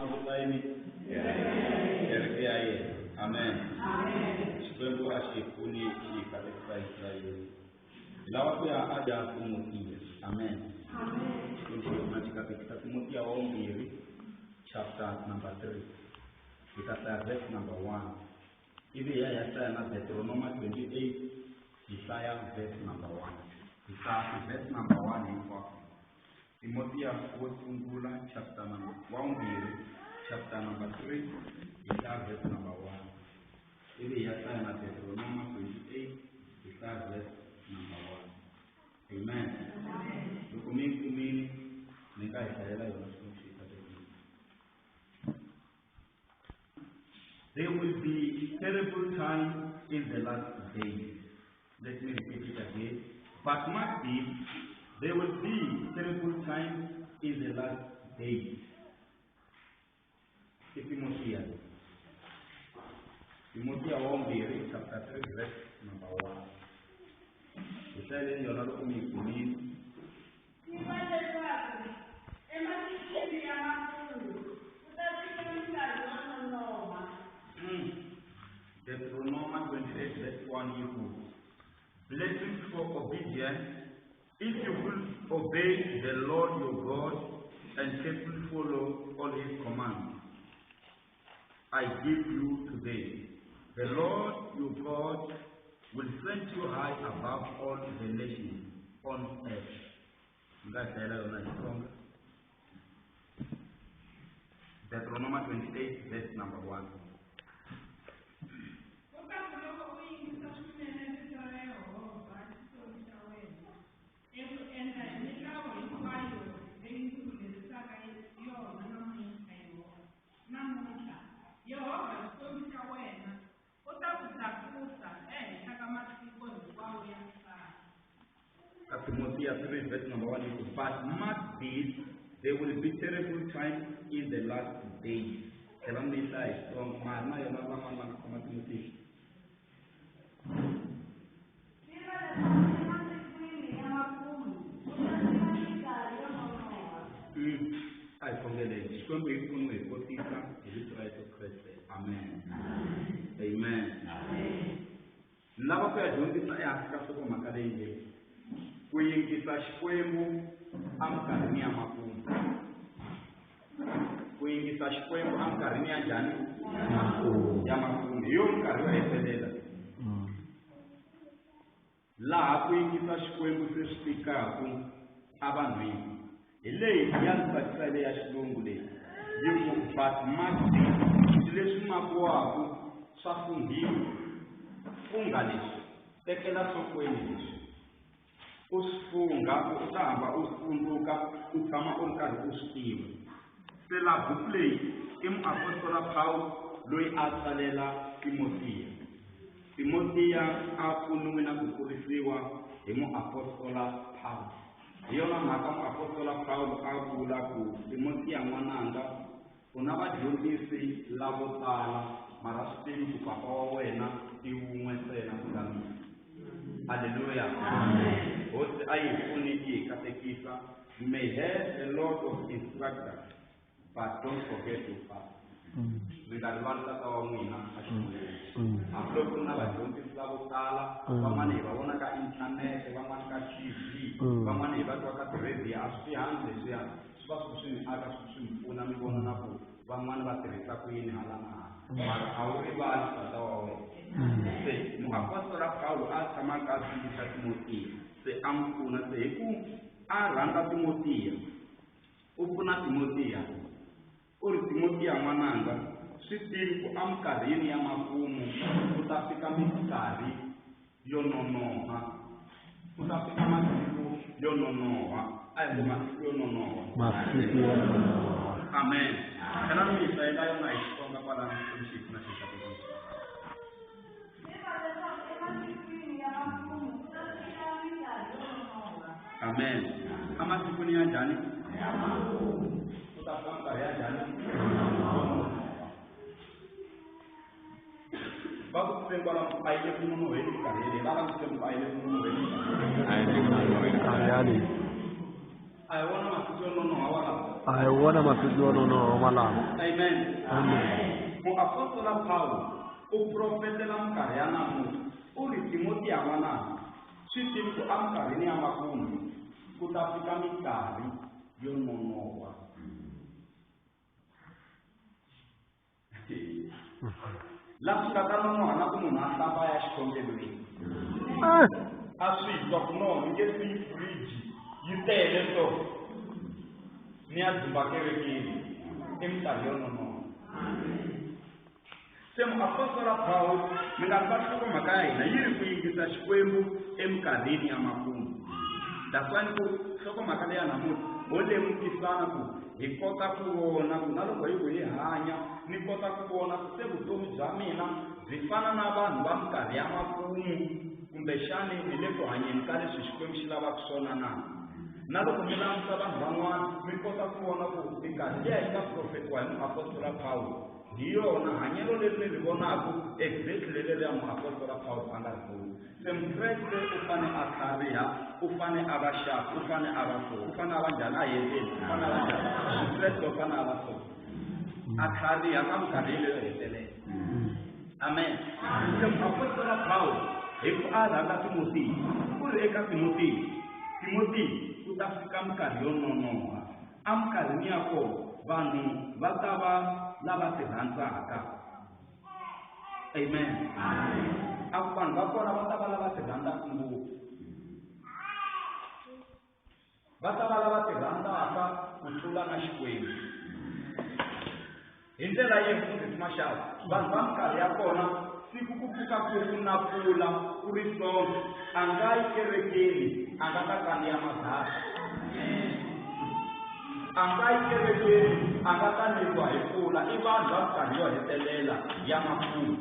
languta yini? Kereke ya yena. Amen. Xikwembu a xi hi pfuni xi hi katekisa Israyele. Hi lava ku ya a ya Timotiya. Amen. Xikwembu xi hi pfuna xi katekisa Timotiya wa vumbirhi chapter number 3. Hi ta hlaya verse number 1. Ivi hi ya hi ya hlaya na Deuteronoma 28 hi hlaya verse number 1. Hi hlaya verse number 1 hinkwako. Timotiya wo sungula chapter number wa vumbirhi chapter number 3 hi hlaya verse number 1. Ivi hi ya hlaya na Deuteronoma 28 hi hlaya verse number 1. Amen. Loko mi yi kumile mi nga hi hlayela yona Xikwembu xi hi katekisa. There will be terrible times in the last days. Let me repeat it again. But mark this, there will be terrible times in the last days. I Timotiya. Timotiya wa vumbirhi chapter 3 verse number 1. Hi hlayeleni yona loko mi yi kumile. Tiva leswaku emasikwini ya makumu ku ta fika minkarhi yo nonoha. Deuteronoma 28 verse 1 yi ku, Blessings for obedience, if you will obey the Lord your God and carefully follow all his commands I give you today. The Lord your God will send you high above all the nations on earth. Mi nga hi hlayela yona hi Xitsonga. Deuteronoma 28 verse number 1. Kutakuloko u yingisa swinene rito ra Yehovha Xikwembu xa wena, eku endla hi milawu hinkwayo leyi ndzi ku lerisaka yona namuntlha, namuntlha, Yehovha Xikwembu xa wena u ta ku tlakusa ehenhla ka matiko hinkwawo ya misava. Ka Timotiya 3 verse number 1 yi ku, But mark this, there will be terrible times in the last days. Tlhela mi yi hlaya hi Xitsonga, ma ha ri na yona van'wana va nga khoma Timotiya. Tiva leswaku emasikwini ya makumu ku ta fika minkarhi yo nonoha. A hi khongeleni. Xikwembu hi pfuniwe hi kotisa hi vito ra Yesu Kreste. Amen. Amen. Ni lava ku ya dyondzisa ehansi ka nhlokomhaka leyi nge ku yingisa Xikwembu eminkarhini ya makumu. Ku yingisa Xikwembu eminkarhini ya njhani? Ya makumu. Hi yo minkarhi yo hetelela. Laha ku yingisa Xikwembu se swi tikaka evanhwini. Hi leyi ya ndzi tsakisa leyi ya xilungu leyi yi ku but mark this, swilo leswi makiwaka swa funghiwa. Fungha leswi, tekela nhlokweni leswi. U swi fungha ku u ta hamba u swi tsundzuka, u tshama u ri karhi u swi tiva. Se la buku leyi i muapostola Pawulo loyi a tsalela Timotiya. Timotiya a pfuniwe na ku kurisiwa hi muapostola Pawulo. Hi yona mhaka muapostola Pawulo a vula ku, Timotiya n'wananga, u na vadyondzisi lavo tala, mara swi tivi ku papa wa wena i wun'we ntsena ku nga mina. Haleluya! Hosi a yi hi pfuni yi hi katekisa. You may have a lot of instructors, but don't forget your father. Mi nga rivali tata wa n'wina a xikolweni. Hambiloko ku ri na vadyondzisi lavo tala, van'wana hi va vona ka inthanete, van'wana ka TV, van'wana hi va twa ka tirhediyo, a swi bihangi leswiya, swi va swi swi mi aka, swi swi mi pfuna mi vona na ku van'wana va tirhisa ku yini hala na hala. Mara a wu rivali tata wa wena. Se muapostola Pawulo a tshama a karhi a tsundzuxa Timotiya, se a n'wi pfuna se hi ku a rhandza Timotiya, u pfuna Timotiya. U ri, Timotiya n'wananga, swi tivi ku eminkarhini ya makumu ku ta fika minkarhi yo nonoha. Ku ta fika masiku yo nonoha. A hi ngo masiku yo nonoha. Masiku yo nonoha. Amen. Tlhela mi yi hlayela yona hi Xitsonga kwalano Xikwembu xi hi pfuna xi hi katekisa. Tiva leswaku emasikwini ya makumu ku ta fika minkarhi yo nonoha. Amen. Emasikwini ya njhani? Ku ta fika minkarhi ya njhani? Va ku tiveni kwalano a yi le ku nonoheni minkarhi yeleyo. Va langutise ku a yi le ku nonoheni minkarhi A yi le ku nonoheni. Minkarhi yaleyo. A hi wona masiku yo nonoha walawo. A hi wona masiku yo nonoha walawo. Amen. Amen. Muapostola Pawulo u profetela minkarhi ya namuntlha. U ri Timotiya n'wananga, swi tivi ku eminkarhini ya makumu ku ta fika minkarhi yo nonoha. Laha swi nga ta nonoha na ku munhu a hlamba a ya xikhongelweni. A swi twa ku no ni nge siyi fridge yi tele so ni ya dzumba kerekeni. I minkarhi yo nonoha. Se muapostola Pawulo, mi nga rivali nhlokomhaka ya hina yi ri ku yingisa Xikwembu eminkarhini ya makumu. That's why ni ku nhlokomhaka leya namuntlha ho lemukisana ku hi kota ku vona ku na loko hi ku hi hanya ni kota ku vona ku se vutomi bya mina byi fana na vanhu va minkarhi ya makumu kumbexani hi le ku hanyeni ka leswi Xikwembu xi lavaka swona na. Na loko mi languta vanhu van'wana mi kota ku vona ku minkarhi liya yi nga profetiwa hi muapostola Pawulo hi yona hanyelo leri ni ri vonaka exactly leriya muapostola Pawulo a nga ri vona. Se Mukreste u fane a tlhariha, u fane a va sharp, u fane a va so, u fane a va njhani, a hi endleni, u fane a va njhani. Mukreste u fane a va so, a tlhariha ka minkarhi yeleyo hetelela. Amen. Se muapostola Pawulo hi ku a rhanga Timotiya, u ri eka Timotiya, Timotiya ku ta fika minkarhi yo nonoha. Eminkarhini ya kona vanhu va ta va lava tirhandzaka. Amen. A ku vanhu va kona va ta va lava tirhandzaka ngopfu. Va ta va lava tirhandzaka ku tlula na Xikwembu. Hi ndlela yihi mfundhisi Mashava? Vanhu va minkarhi ya kona siku ku pfuka ku ri na pfula ku ri Sonto a nga yi kerekeni a nga ta kandziya madaka. A nga yi kerekeni a nga ta neriwa hi pfula. I vanhu va minkarhi yo hetelela ya makumu.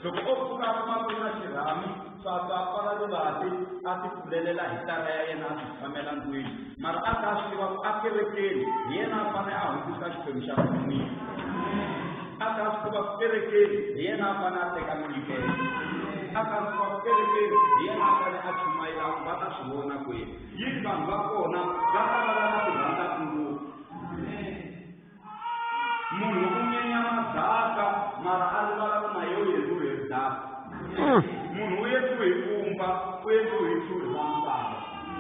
Loko o pfuka a kuma ku ri na xirhami swa pfala rivati a ti pfulelela hi tara ya yena a ti tshamela ndlwini. Mara a ta swi tiva ku a kerekeni hi yena a fanele a hundzisa xiphemu xa vutomi. A ta swi tiva ku kerekeni hi yena a fanele a teka minyikelo. A ta swi tiva ku kerekeni hi yena a fanele a chumayela va ta swi vona kwini. Yini vanhu va kona va ta va lava tirhandzaka ngopfu. Munhu u nyenya madaka mara a rivala ku na yena u endliwe hi ridaka. Munhu u endliwe hi vumba, u endliwe hi tlhuri ra misava.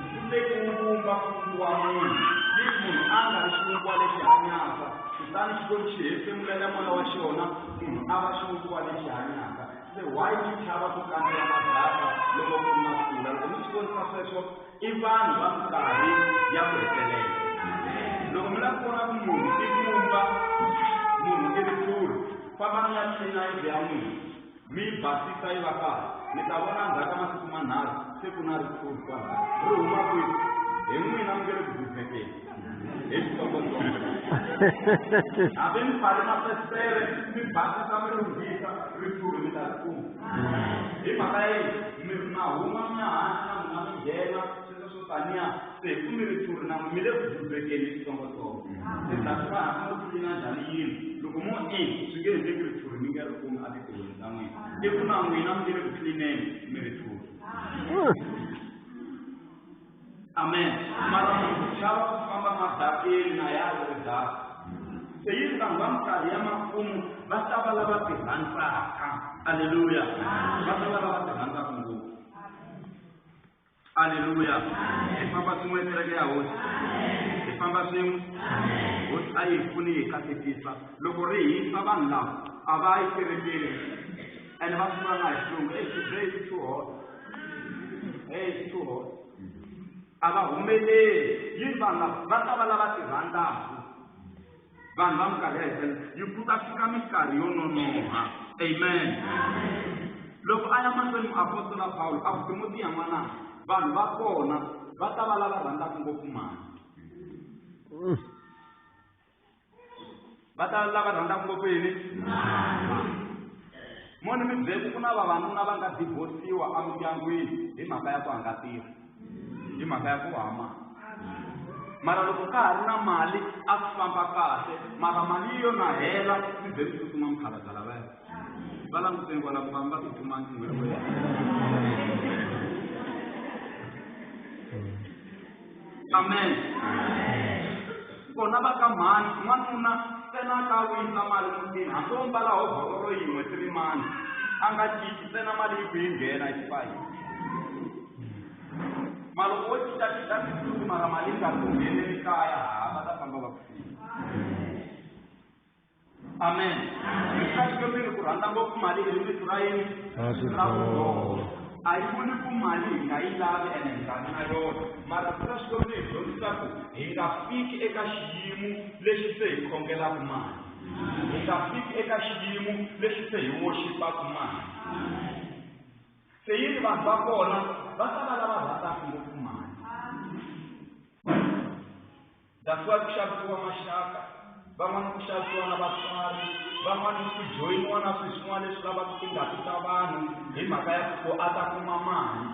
Ku tekiwe vumba ku vumbiwa munhu. Ni munhu a nga ri xivumbiwa lexi hanyaka, kutani Xikwembu xi hefemulela moya wa xona, munhu a va xivumbiwa lexi hanyaka. Se why mi chava ku kandziya madaka loko ku ri na mpfula? Loko mi swi vonisa sweswo, i vanhu va minkarhi ya ku hetelela. Loko mi lava ku vona ku munhu i vumba, munhu i ritshuri, fambani mi ya tlilina yindlu ya n'wina, mi yi basisa yi va kahle. Mi ta vona endzhaku ka masiku manharhu se ku na ritshuri kwalaya. Ri huma kwihi? Hi n'wina mi nge le ku dzudzekeni hi xitsongotsongo. Hambi mi pfale mafasitere, mi basisa mi lunghisa, ritshuri mi ta ri kuma. Hi mhaka ya yini? Mi ri na huma mi ya hansi na n'wina mi nghena, sweswo swo taniya. Se hi ku mi ritshuri na n'wina mi le ku dzudzekeni hi xitsongotsongo. Se ta swi va hambi mo tlilina njhani yindlu, loko mo e swi nge endleki ritshuri mi nge ri kumi etitihweni ta n'wina. I ku na n'wina mi nge le ku tlilineni mi ritshuri. Amen. Mara munhu u chava ku famba madakeni na ya ri ridaka. Se yi ri vanhu va minkarhi ya makumu va ta va lava tirhandzaka. Aleluya. Va ta va lava tirhandzaka ngopfu. Aleluya. Hi famba swin'we kereke ya Hosi. Hi famba swin'we. Hosi a yi hi pfuni yi hi katekisa. Loko ri hisa vanhu lava a va yi kerekeni ene va swi vula na hi xilungu, hey, today is too hot. Hey, it's too hot. A va humeleli. Yini vanhu lava va ta va lava tirhandzaka. Vanhu va minkarhi ya hetelela yi ku ta fika minkarhi yo nonoha. Amen. Loko a ya mahlweni muapostola Pawulo a ku Timotiya n'wana, vanhu va kona va ta va lava rhandzaka ngopfu mali. Va ta lava rhandzaka ngopfu yini? Moni mi byele ku na vavanuna va nga divorciwa emindyangwini hi mhaka ya ku a nga tirhi, hi mhaka ya ku hama. Mara loko ka ha ri na mali a swi famba kahle, mara mali yi yo na hela mi ze mi tsutsuma mukhalabye lavaya. Va languteni kwala ku vanhu va tsutsuma ndzingweni wa yena. Amen. Kona va ka mhani n'wanuna ntsena ka wisa mali mutini hambi wo mbala hovhororo yin'we 3 months a nga cinci ntsena mali yi ku yi nghena xifayini. Mali wo cincacinca tisuku mara mali yi nga ku ngheneli kaya ha va ta famba va ku siya. Amen. Rito ra Xikwembu ri ku rhandza ngopfu mali i ririmi ra yini? Ra vudyoho. A yi vuli ku mali hi nga yi lavi ene hi nga vi na yona. Mara rito ra Xikwembu ri hi dyondzisa ku hi nga fiki eka xiyimo lexi se hi khongelaka mali. Hi nga fiki eka xiyimo lexi se hi worshipaka mali. Se yi ri vanhu va kona va ta va lava rhandzaka ngopfu mali. That's why ku xavisiwa maxaka, van'wana ku xavisiwa na vatswari, van'wana ku joyiniwa na swilo swin'wana leswi lavaka tingati ta vanhu hi mhaka ya ku a ta kuma mali.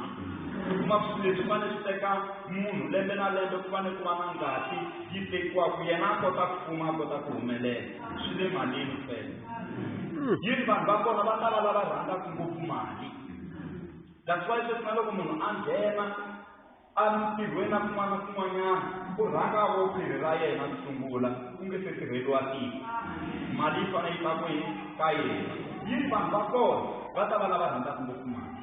Kuma swilo leswi fanele swi teka munhu lembe na lembe ku fanele ku va na ngati yi tekiwaka yena a kota ku fuma a kota ku humelela. Swi le malini ntsena. Yi ri vanhu va kona va ta va lava rhandzaka ngopfu mali. That's why sweswi na loko munhu a nghena entirhweni na kun'wana na kun'wanyana ku rhanga vo khwiri ra yena ku sungula ku nge se tirheliwa tiko. Mali yi fanele yi ta kwihi ka yena. Yi ri vanhu va kona va ta va lava rhandzaka ngopfu mali.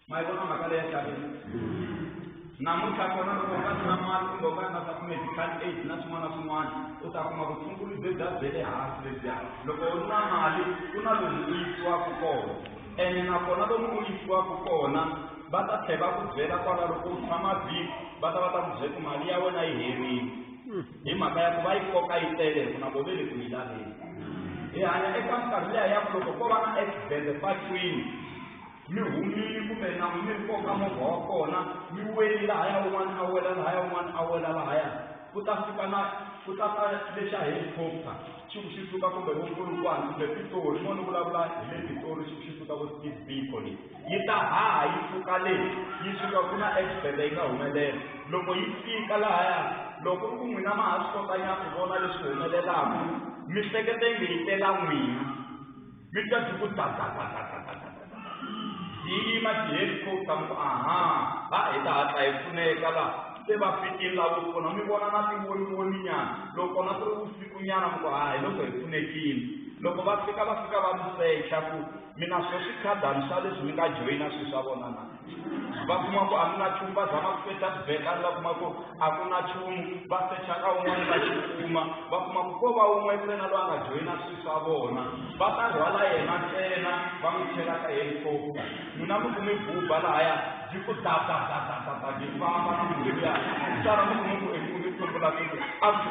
Ma yi vona mhaka leyi ya xaveni? Namuntlha kona loko u nga ri na mali kumbe u nga ri na swa ti-medical aid na swin'wana na swin'wana u ta kuma vutshunguri lebyiya bya le hansi lebyiya. Loko u ri na mali ku na lomu u yisiwaka kona. Ene nakona lomu u yisiwaka kona va ta tlhela va ku byela kwala loko u tshama vhiki va ta va ta ku byela ku mali ya wena yi herile. Hi mhaka ya ku va yi koka yi tele hi ku na vo ve le ku yi laveni. Hi hanya eka minkarhi liya ya ku loko ko va na accident patwini mi humile kumbe na n'wina mi ri koka movha wa kona mi weli lahaya un'wana a wela lahaya un'wana a wela lahaya ku ta fika na ku ta ta lexa helicopter xi ku xi suka kumbe vo Polokwane kumbe Pitori mo ni vulavula hi le Pitori xi ku xi suka vo Steve Biko leyi yi ta haha yi suka le yi suka ku na accident yi nga humelela loko yi fika lahaya loko ku ri ku n'wina ma ha swi kota nyana ku vona leswi humelelaka mi hleketa inge yi tela n'wina mi twa byi ku da da da da da da da da yi yima ti-helicopter mi ku aha ha hi ta hatla hi pfuneka laha se va fikile lavo pfuna mi vona na tivonivoninyana loko kona ku ri vusikunyana mi ku ha hi loko hi pfunekile loko va fika va fika va mi secha ku mi na swo swikhadani swa leswi mi nga joyina swilo swa vona na va kuma ku a mi na nchumu va zama ku secha swibekani va kuma ku a ku na nchumu va secha ka un'wana va xi kuma va kuma ku ko va wun'we ntsena loyi a nga joyina swilo swa vona va ta rhwala yena ntsena va n'wi chela ka helicopter n'wina mi ku mi buba lahaya byi ku da da da da da da byi famba na munhu luya sala mi kuma ku eku mi tsumbula ku a ku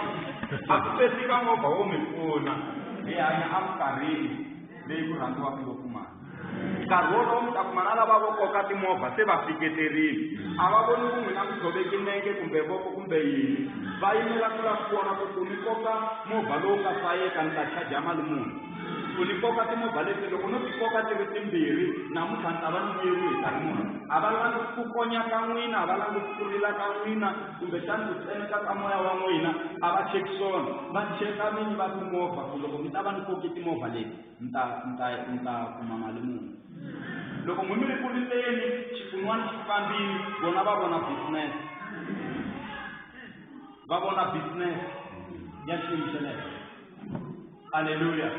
a ku se fika movha wo mi pfuna hi hanya eminkarhini leyi ku rhandziwaka ngopfu mali. Nkarhi wolowo mi ta kuma na lava vo koka timovha se va fiketerile. A va voni ku n'wina mi tshoveke nenge kumbe voko kumbe yini. Va yimela ku lava ku vona ku ku ni koka movha lowu nga fayeka ni ta charge mali muni. Ku ni koka timovha leti loko no ti koka ti ri timbirhi namuntlha ni ta va ni vuyeriwe hi nkarhi muni. A va languti ku konya ka n'wina, a va languti ku rila ka n'wina kumbexani ku tsemeka ka moya wa n'wina, a va cheki swona. Va cheka vinyi va timovha ku loko mi ta va ni koke timovha leti mi ta mi ta mi ta kuma mali muni. Loko n'wi mi ri ku rileni xikun'wana xi fambile vona va vona business. Va vona business ya xiyimo xa le henhla. Haleluya.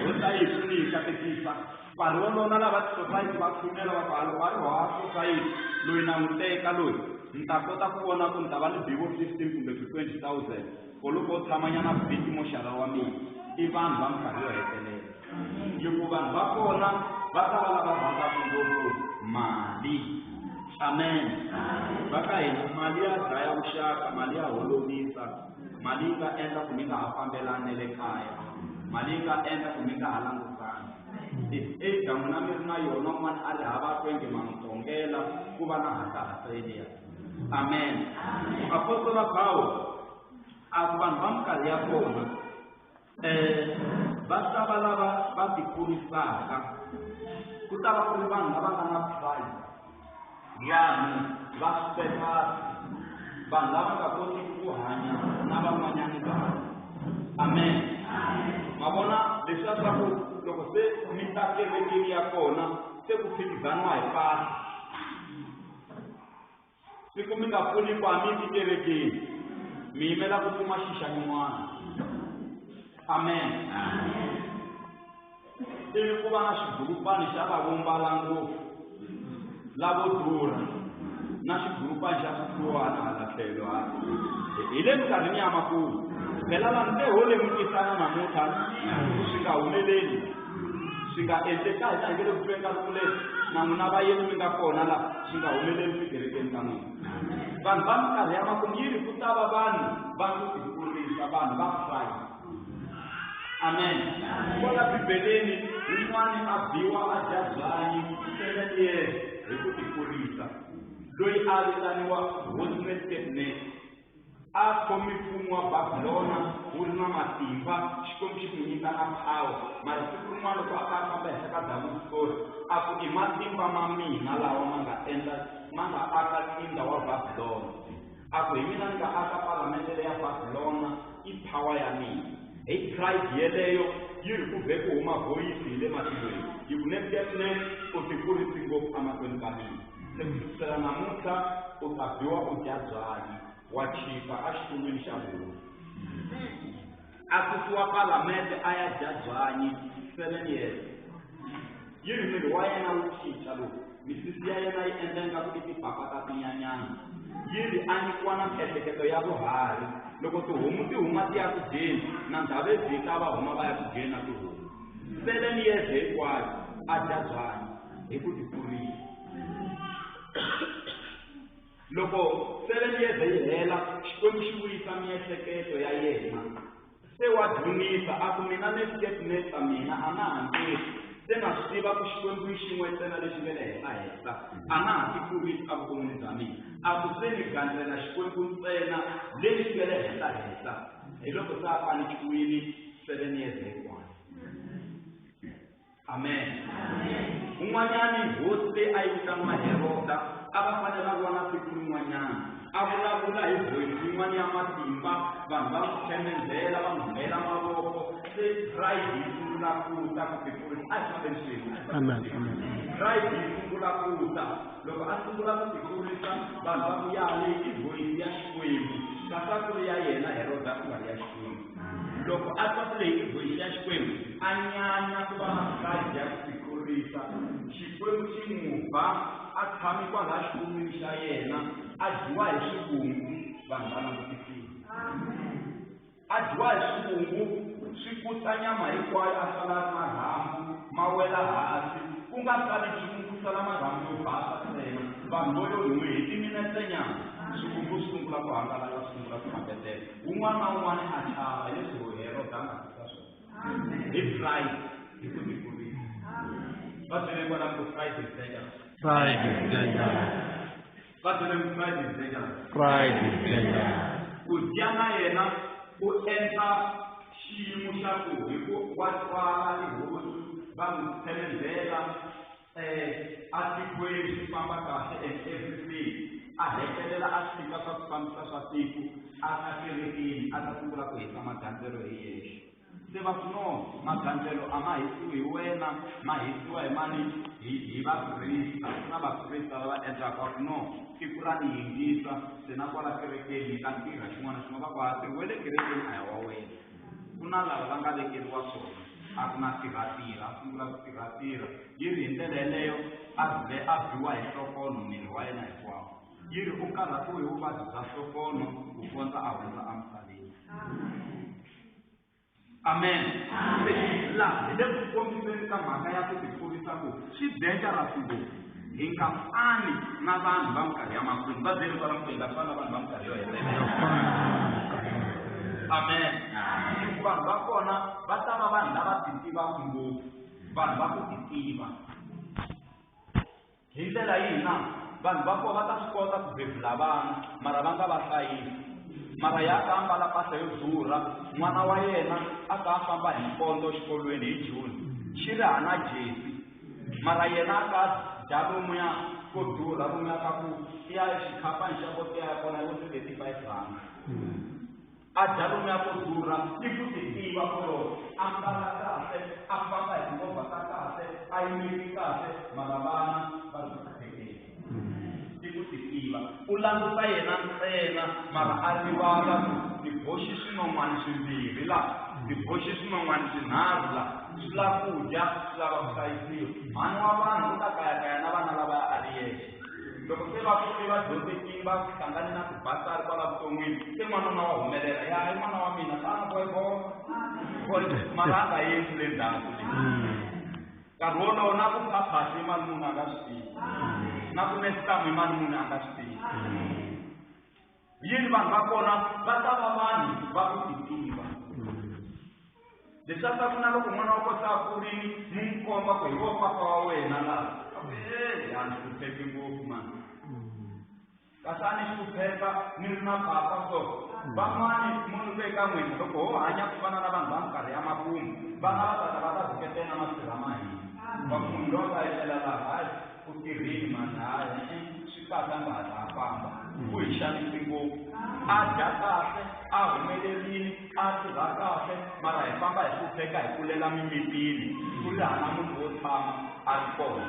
Hosi a yi pfuni yi katekisa. Nkarhi wolowo na lava tisosayiti va pfumela va ku ha loko a ri hava sosayiti loyi na n'wi teka loyi ni ta kota ku vona ku ni ta va ni bivo 15 kumbe ku 20 000 ko loko o tshamanyana vhiki moxara wa mina i vanhu va minkarhi yo hetelela. Yi ku vanhu va kona va ta va lava rhandzaka ngopfu mali. Amen. Va ka hina mali ya dlaya vuxaka, mali ya holovisa, mali yi nga endla ku mi nga ha fambelani na le kaya, mali yi nga endla ku mi nga ha langutani. If either n'wina mi ri na yona un'wana a ri hava twa inge ma n'wi tongela ku va na hasahasa yeliya. Amen. Muapostola Pawulo a ku vanhu va minkarhi ya kona va ta va lava va tikurisaka ku ta va ku ri vanhu lava nga na pride vanhu va swipepasi vanhu lava nga kotiki ku hanya na van'wanyana vanhu. Amen. Ma vona leswiya swa ku loko se mi ta kerekeni ya kona se ku phikizaniwa hi mpahla. Siku mi nga pfuni ku a mi tikerekeni mi yimela ku kuma xixa yin'wana. Amen. Ivi ku va na xigurupani xa lavo mbala ngopfu, lavo durha, na xigurupani xa swisiwana hala tlhelo hala. Hi le minkarhini ya makumu. Phela vanhu te ho lemukisana namuntlha ku swi nga humeleli, swi nga endleka hina hi nge le ku tweni ka ripfuleni na n'wina vayeni mi nga kona la, swi nga humeleli tikerekeni ta n'wina. Vanhu va minkarhi ya makumu yi ri ku ta va vanhu va ku tikurisa, vanhu va pride. Amen. Kwala Bibeleni un'wana a biwa a dya byanyi 7 years hi ku tikurisa. Loyi a vitaniwa Hosi Nebukadnezar. A khomi mfumo wa Babilona wu ri na matimba, Xikwembu xi n'wi nyika na power. Mara siku rin'wana loko a kha a famba henhla ka David story, a ku i matimba ma mina lawa ma nga endla, ma nga aka ntsindza wa Babilona. A ku hi mina ni nga aka palamende leya Babilona, i power ya mina. Hi pride yeleyo yi ri ku vhe ku huma voice hi le matilweni yi ku Nebukadnezar u tikurisi ngopfu emahlweni ka mina. Se ku sukela namuntlha u ta biwa u dya byanyi, wa chika exitulwini xa vuhosi. A susiwa palamende a ya dya byanyi 7 years. Yi ri miri wa yena wu cinca lowu, misisi ya yena yi endla ingaku i tipapa ta tinyanyana. Yi ri a nyikiwa na miehleketo ya vuharhi. Loko tihomu ti huma ti ya ku dyeni, na ndhavezwi yi ta va huma va ya ku dyeni na tihomu. 7 years hinkwayo a dya byanyi hi ku tikurisa. Loko 7 years yi hela, Xikwembu xi vuyisa miehleketo ya yena. Se wa dzunisa a ku mina Nebukadnezar mina a na ha ntirhi. Se na swi tiva ku Xikwembu i xin'we ntsena lexi nga le henhla henhla. A na ha tikurisi evuton'wini bya mina. A ku se ni gandzela Xikwembu ntsena lexi nga le henhla henhla. Hi loko se a panichiwile 7 years hinkwayo. Amen. Un'wanyani hosi leyi a yi vitaniwa Heroda a va fanele va vona siku rin'wanyana a vulavula hi voice yin'wana ya matimba, vanhu va n'wi khemenzela, va n'wi bela mavoko, se pride yi sungula ku ta ku tikurisa. A hi fambeni swin'we. Amen, amen. Pride yi sungula ku ta. Loko a sungula ku tikurisa, vanhu va ku ya leyi i voice ya Xikwembu, kasi a ku ri ya yena Heroda ku nga ri ya Xikwembu. Loko a twa ku leyi i voice ya Xikwembu, a nyanya ku va na pride ya ku tikurisa. Xikwembu xi n'wi ba, a tshami kwalaha xitulwini xa yena, a dyiwa hi swivungu, vanhu va langutisile. A dyiwa hi swivungu, swi kutsa nyama hinkwayo, a sala marhambu ma wela hansi, ku nga sali nchumu, ku sala marhambu yo basa ntsena. Vanhu vo yo n'wi hi timinete nyana, swivungu swi sungula ku hangalaka, swi sungula ku fambetela. Wun'wana na wun'wana a chava leswi Heroda a nga tisa swona. Hi pride, hi ku tikurisa. Va byele kwala ku pride is dangerous. Pride is dangerous. Va byele ku pride is dangerous. Pride is dangerous. Ku dya na yena u endla xiyimo xa ku hi ku wa twala tihosi va n'wi tshemendela, a tikweni swi famba kahle and everything. A hetelela a tshika swa ku fambisa swa tiko, a ta kerekeni, a ta sungula ku hisa magandzelo hi yexe. Se va ku no, magandzelo a ma hisiwi hi wena, ma hisiwa hi mani? Hi vaprista. Ku na vaprista lava endlaka, va ku no, tiko ra ni yingisa, se na kwala kerekeni ni ta tirha xin'wana na xin'wana. Va ku ha tirhi wa le kerekeni a hi wa wena. Ku na lava va nga vekeriwa swona, a ku na tirha-tirha, a sungula ku tirha-tirha. Yi ri hi ndlela yeleyo a ze a biwa hi nhlokonho miri wa yena hinkwawo. Yi ri u karhatiwe hi vuvabyi bya nhlokonho ku kondza a hundza emisaveni. Amen. Laha hi le ku kombiseni ka mhaka ya ku tikurisa ku swi dangerous ngopfu. Hi nga fani na vanhu va minkarhi ya makumu. Va byele kwala ku hi nga fani na vanhu va minkarhi yo hetelela. Amen. Hikuva vanhu va kona va ta va vanhu lava ti tivaka ngopfu, vanhu va ku ti tiva. Hi ndlela yihi na? Vanhu va kona va ta swi kota ku bebula vana, mara va nga va hlayisi. Mara ya ka ambala mpahla yo durha, n'wana wa yena a ka a famba hi nkondzo xikolweni hi June, xi ri hana jesi. Mara yena a ka dya lomuya ko durha, lomuya ka ku ya xikhampani xa vo tiya ya kona yo 75 rand. A dya lomuya ko durha, i ku ti tiva koloko, a mbala kahle, a famba hi timovha ta kahle, a yimeli kahle, mara vana va ri ku hluphekeni. I ku ti ti tiva u languta yena ntsena mara a rivala ku ni boxi swinon'wana swimbirhi la ni boxi swinon'wana swinharhu la swi lava ku dya swi lava ku hlayisiwa mhani wa vanhu u ta kayakaya na vana lava a ri yexe loko se va kule va dyondzekile va hlangane na tibasari kwala vuton'wini se n'wanuna wa humelela ya i n'wana wa mina tana boyboy mara a nga yendli le ndzhaku leyi nkarhi wolowo na ku phaphasi i mali munhu a nga swi tivi na ku nesitamu i mali munhu a nga swi tivi yini vanhu va kona va ta va vanhu va ku titiva leswaku ku na loko n'wana wa kona a kurini mi n'wi komba ku hi wo papa wa wena laha ya ni hlupheki ngopfu mani kasi a ni hlupheka ni ri na papa so van'wani munhu ku eka n'wina loko ho hanya ku fana na vanhu va minkarhi ya makumu vana va tata va ta rhuketela masirha ma hina va ku munhu loyi a etlela laha hayi u tirhini mani hayi swi kahle a nga hatla a famba u hi xanisi ngopfu a dya kahle a humelerile a tirha kahle mara hi famba hi hlupheka hi kulela mimitini ku ri hana munhu wo tshama a ri kona.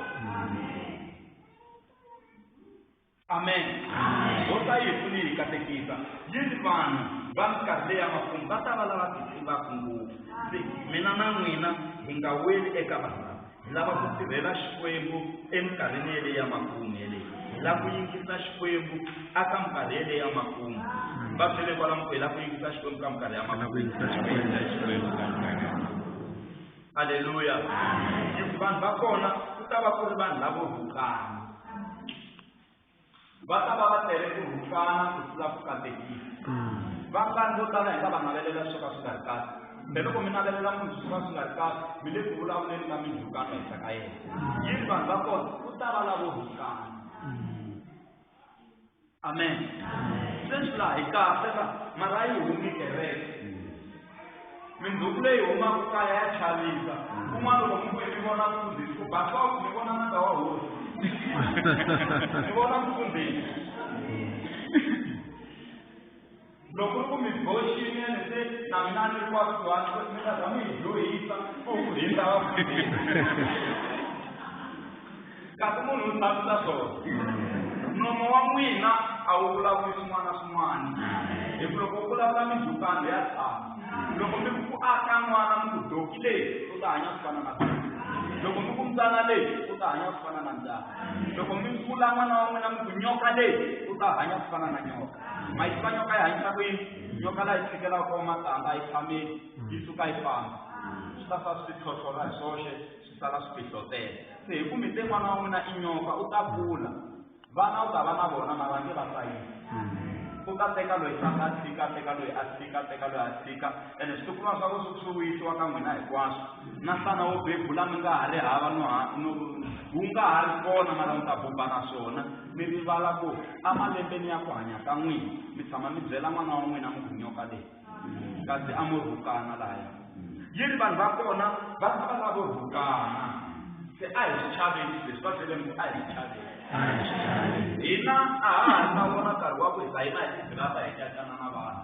Amen. Hosi a yi hi pfuni hi katekisa yini vanhu va minkarhi leyi ya makumu va ta va lava ti tivaka ngopfu se mina na n'wina hi nga weli eka vanhu lava hi lava ku tirhela Xikwembu eminkarhini yeleyo ya makumu yeleyo hi lava ku yingisa Xikwembu aka minkarhi yeleyo ya makumu va byele kwalamu ku hi lava ku yingisa Xikwembu ka minkarhi ya makumu. Aleluya. Hikuva vanhu va kona ku ta va ku ri vanhu lavo rhukana va ta va va tele ku rhukana ku tlula ku katekisa vangani vo tala hi nga va navelela swo ka swi nga ri kahle se loko mi navelela munhu swo ka swi nga ri kahle mi le ku vulavuleni ka mindzhukano henhla ka yena yini vanhu va kona ku ta va lavo rhukana. Amen. Sweswi laha hi kahle la mara a yi humi kereke mindzhuku leyi humaka kaya ya chavisa kun'wana loko mi ku mi vona mfundhisi ku ba mi vona nanga wa hosi mi vona mfundhisi loko ri ku mi boxini ene se na mina ni ri kwa kusuhani mi ta za mi hi dyohisa ku hindza vafundhisi kasi munhu u tshamisa swona nomo wa n'wina a wu vulavuli swin'wana na swin'wana hi ku loko u vulavula mindzhukano ya tshama loko mi ku aka n'wana mi ku doki leyi u ta hanya ku fana na doki loko mi ku mbyana leyi u ta hanya ku fana na mbyana loko mi vula n'wana wa n'wina mi ku nyoka leyi u ta hanya ku fana na nyoka ma yi tiva nyoka yi hanyisa ku yini nyoka laha yi tshikelaka kona matandza a yi tshameli yi suka yi famba swi ta fa swi tlhotlhora hi swoxe swi sala swi tihlotela se hi ku mi te n'wana wa n'wina i nyoka u ta kula vana u ta va na vona mara nge va hlayisi u ta teka loyi a tshika teka loyi a tshika teka loyi a tshika ene switukulwana swa ku swi vuyisiwa ka n'wina hinkwaswo na nhlana wo bebula mi nga ha ri hava no no wu nga ha ri kona mara mi ta buba na swona mi rivala ku emalembeni ya ku hanya ka n'wina mi tshama mi byela n'wana wa n'wina mi ku nyoka leyi kasi a mo rhukana lahaya yi ri vanhu va kona va ta va lavo rhukana se a hi swi chaveni leswi va byeleni ku a hi swi chaveni hina a ha ha ri na wona nkarhi wa ku hi ta yima hi tigrata hi cacana na vanhu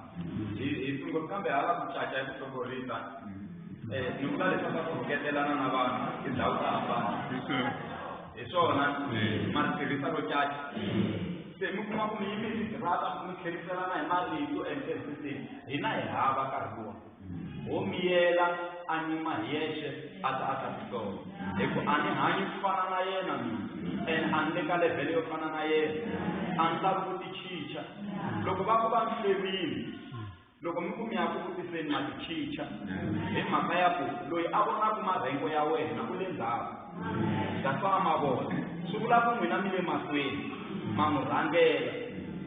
hi sungula kambe hala ku caca hi ku hlongorisa ni vula leswaku ku rhuketelana na vanhu tindhawu ta hambana hi swona ma ri tirhisa ro caca se mi kuma ku mi yime hi tigrata mi tlheriselana hi marito and everything hina hi hava nkarhi luwa ho miyela a nyuma hi yexe a ta a ta tihlola hi ku a ni hanyi ku fana na yena mina ene a ni le ka levhele yo fana na yena a ni lavi ku tichicha loko va ku va mi hlwerile loko mi ku mi ya ku vutiseni ma tichicha hi mhaka ya ku loyi a vonaka marhengo ya wena u le ndzhaku that's why a ma vona swi vula ku n'wina mi le mahlweni ma n'wi rhangela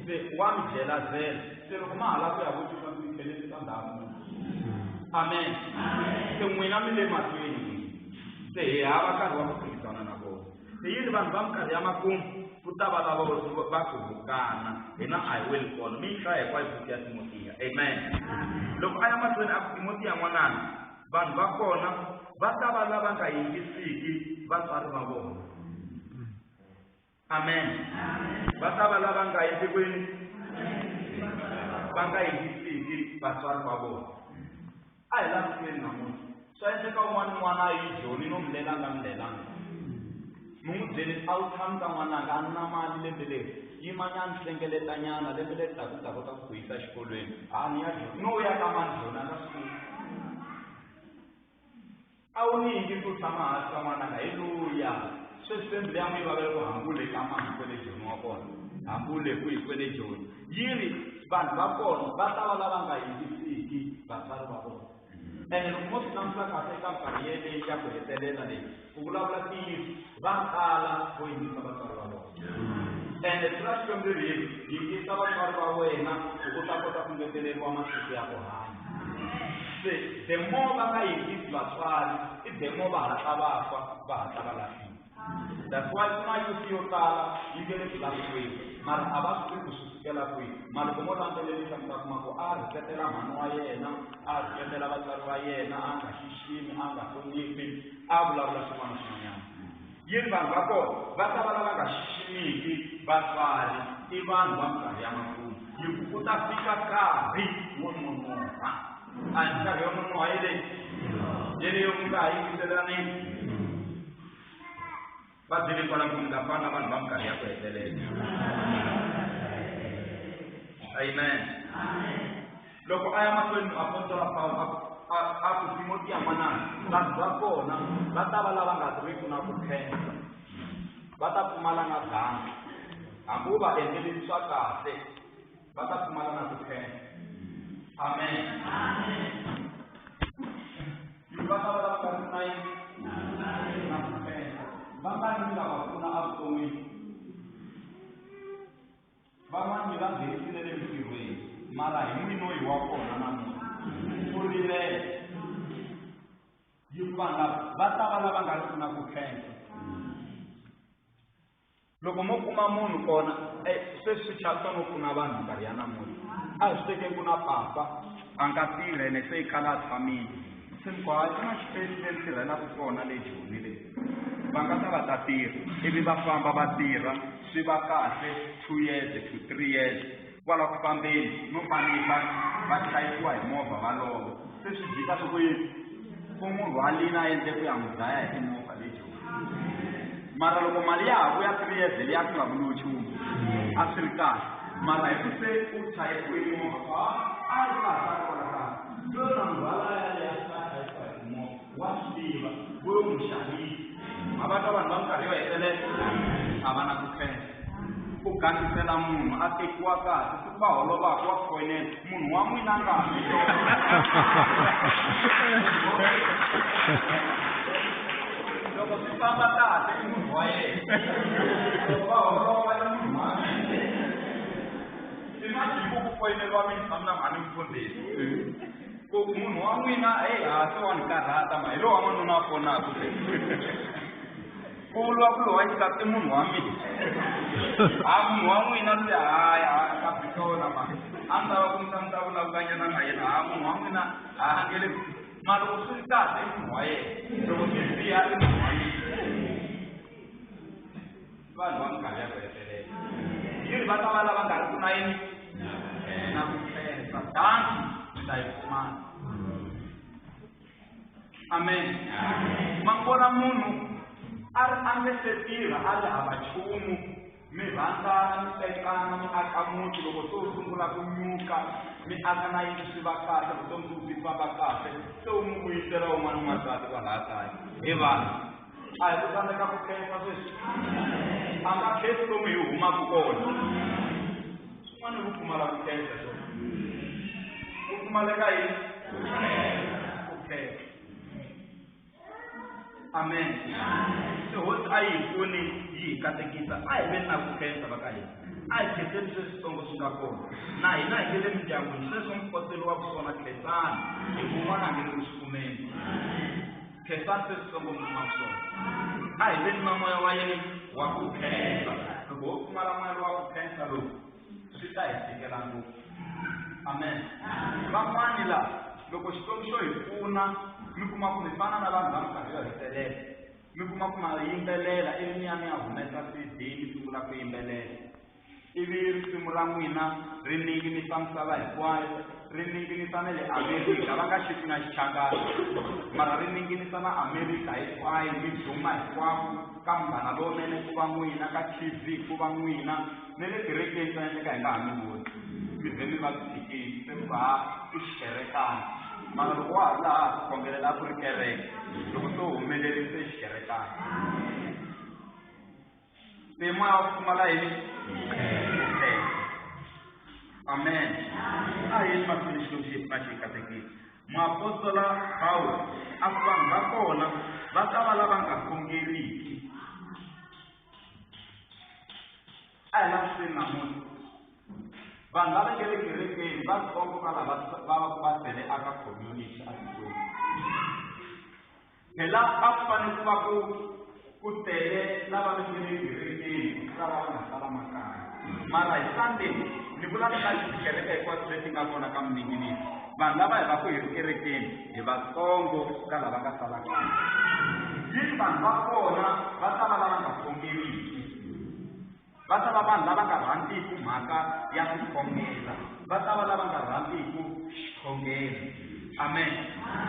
se wa mi byelazela se loko ma ha lava ku ya vutisa mi tlhelerisa ndzhaku. Amen. Se n'wina mi le mahlweni se hi hava nkarhi wa ku phikizana na vona se yini vanhu va minkarhi ya makumu ku ta va lava va ku rhukana hina a hi weli kona mi yi hlaya hinkwayo buku ya Timotiya. Amen. Loko a ya mahlweni a ku Timotiya n'wanana vanhu va kona va ta va lava nga yingisiki vatswari va vona. Amen. Va ta va lava nga yisi kwini va nga yingisiki vatswari va vona. A hi languteni namuntlha swa endleka un'wana n'wana a yi joni no mi lelanga mi lelanga mi n'wi byeli a wu tshami ka n'wananga a ni na mali lembe leri Yimanyana hlengeletanyana lembe leri taka ta kota ku yisa exikolweni. A ni ya Joni. No ya ka mani Joni a nga swi koti. A wu ni yingisi u tshama hansi ka n'wananga hi luya. Sweswi se mbilu ya n'wi yi vavela ku hambule ka mani kwele Joni wa kona. Hambule kwihi kwele Joni. Yi ri vanhu va kona va ta va lava nga yingisiki vatswari va vona. Ene loko mo swi languta kahle eka minkarhi yeleyi ya ku hetelela leyi, ku vulavula ntiyiso, va kala vo yingisa vatswari va vona. Ene rito ra Xikwembu ri ri, yingisa vatswari va wena ku u ta kota ku ngeteleriwa masiku ya ku hanya. Se the more va nga yingisi vatswari, i the more va hatla va fa, va hatla va lahliwa. That's why ku na youth yo tala yi nge le ku lahliweni, mara a va swi tivi ku swi sukela kwihi. Mara loko mo landzelerisa mi ta kuma ku a rhuketela mhani wa yena, a rhuketela vatswari va yena, a nga xiximi, a nga hloniphi, a vulavula swin'wana na swin'wanyana. Yi ri vanhu va kona va ta va lava nga xiximiki vatswari, i vanhu va minkarhi ya makumu. Yi ku ku ta fika nkarhi wo nonoha. A hi minkarhi yo nonoha yeleyi? Yeleyo mi nga ha yingiselani? Va byele kwala ku mi nga fani na vanhu va minkarhi ya ku hetelela. Amen. Loko a ya mahlweni muapostola Pawulo a ku Timotiya n'wananga, vanhu va kona va ta va lava nga riki na ku khensa, va ta pfumala na dzangi, hambi u va endleleni swa kahle, va ta pfumala na ku khensa. Amen. Va ta va lava nga riki na yini? Na ku khensa. Vangani mi nga va pfuna evuton'wini? Van'wana mi va nghenisile le mintirhweni, mara hi n'winoyi wa kona namuntlha u rivele. Hikuva lava va ta va lava nga riki na ku khensa. Loko mo kuma munhu kona, sweswi swi chavisa no pfuna vanhu minkarhi ya namuntlha. A hi swi tekeni ku na papa a nga tirhi ene se i khale a tshamile. Se mi ku hayi ku na xipesi le ni tirhelaka kona le Joni le. Va nga ta va ta tirha ivi va famba va tirha swi va kahle 2 years to 3 years kwala ku fambeni no fanisa va chayisiwa hi movha va lova. Se swi jika swi ku yini? Ku munhu rhwalile a endle ku ya n'wi dlaya hi timovha le Joni. Mara loko mali ya ha vuya 3 years liya ku nga vuriwi nchumu a swi ri kahle. Mara hi ku se u chayisiwe hi movha a ri kahle a ri kwala kaya. Loyi na munhu yaleyo a chayisiwa hi timovha wa swi tiva vo yo n'wi xavisa. Ma va twa vanhu va minkarhi yo hetelela a va na ku khensa. U gangisela munhu a tekiwa kahle siku va holovaka wa foyinela munhu wa n'wina a nga ha swi Loko swi famba kahle i munhu wa yena, loko va holova i munhu wa mina. Imagine ku ku foyineriwa mina tshama na mhani mfundhisi ku munhu wa n'wina heyi ha se wa ni karhata ma hi lowa n'wanuna a fonaka se. Ku vuriwa ku lowa xisati i munhu wa mina. Ha munhu wa n'wina luya hayi ha ka Bitola ma a ni lava ku mi ta mi ta vulavulanyana na yena ha munhu wa n'wina ha a nge le ma loko swi ri kahle i munhu wa yena loko swi biha i munhu wa mina. Vanhu va minkarhi ya ku hetelela yi ri va ta va lava nga ri ku na yini na ku khensa danki mi ta yi fumana. Amen. Ma vona munhu a ri a nge se tirha a ri hava nchumu mi rhandzana mi tekana mi aka muti loko se u sungula ku nyuka mi aka na yindlu swi va kahle vutomi byi byi famba kahle se u n'wi vuyisela un'wana n'wansati kwalaya kaya hi vanhu a hi ku tsandzeka ku khensa sweswi a nga khensi lomu hi humaka kona swin'wana i ku pfumala ku khensa swona ku pfumaleka yini ku khensa amen se hosi a yi hi pfuni yi hi katekisa a hi veni na ku khensa va ka hina a hi khenseni sweswitsongo swi nga kona na hina hi nge le mindyangwini sweswo mi koteriwaka swona khensani hi ku un'wana a nge le ku swi kumeni khensani sweswitsongo mi kumaka swona a hi veni na moya wa yini wa ku khensa loko ho pfumala moya lowa ku khensa lowu swi ta hi tikela ngopfu amen van'wani la loko Xikwembu xo hi pfuna mi kuma ku mi fana na vanhu va minkarhi yo hetelela mi kuma ku ma yimbelela ivi mi ya mi ya humesa CD mi sungula ku yimbelela. Ivi risimu ra n'wina ri ninginisa misava hinkwayo, ri ninginisa na le Amerika, va nga xi na xichangani, mara ri ninginisa na Amerika hinkwayo, mi duma hinkwako ka Munghana Lowunene ku va n'wina, ka TV ku va n'wina, na le kerekeni swa endleka hi nga ha mi voni, mi ze mi va tshikile se ku va i xikerekana. Mara loko wa ha ri laha ku khongelela a ku ri kereke, loko se u humelerise i xikerekana. Se moya wa ku pfumala yini? Amen. A yini mahlweni Xikwembu xi pfuna xi katekile. Muapostola Pawulo a ku vanhu va kona va ta va lava nga khongeriki. A hi languteni namuntlha. Vanhu lava nge le kerekeni va tsongo ka lava va va va tele aka community atikweni. Phela a ku fanele ku va ku tele lava va nge le kerekeni ku tlula lava nga sala makaya. Mara hi Sunday ni vula ni ka tikereke hinkwato leti nga kona ka Mininginiso, vanhu lava hi va ku hi ri kerekeni hi vatsongo ka lava nga sala kaya. Yini vanhu va kona va ta va lava nga khongeriki, va ta va vanhu lava nga rhandziki mhaka ya ku khongela, va ta va lava nga rhandziki xikhongelo. Amen.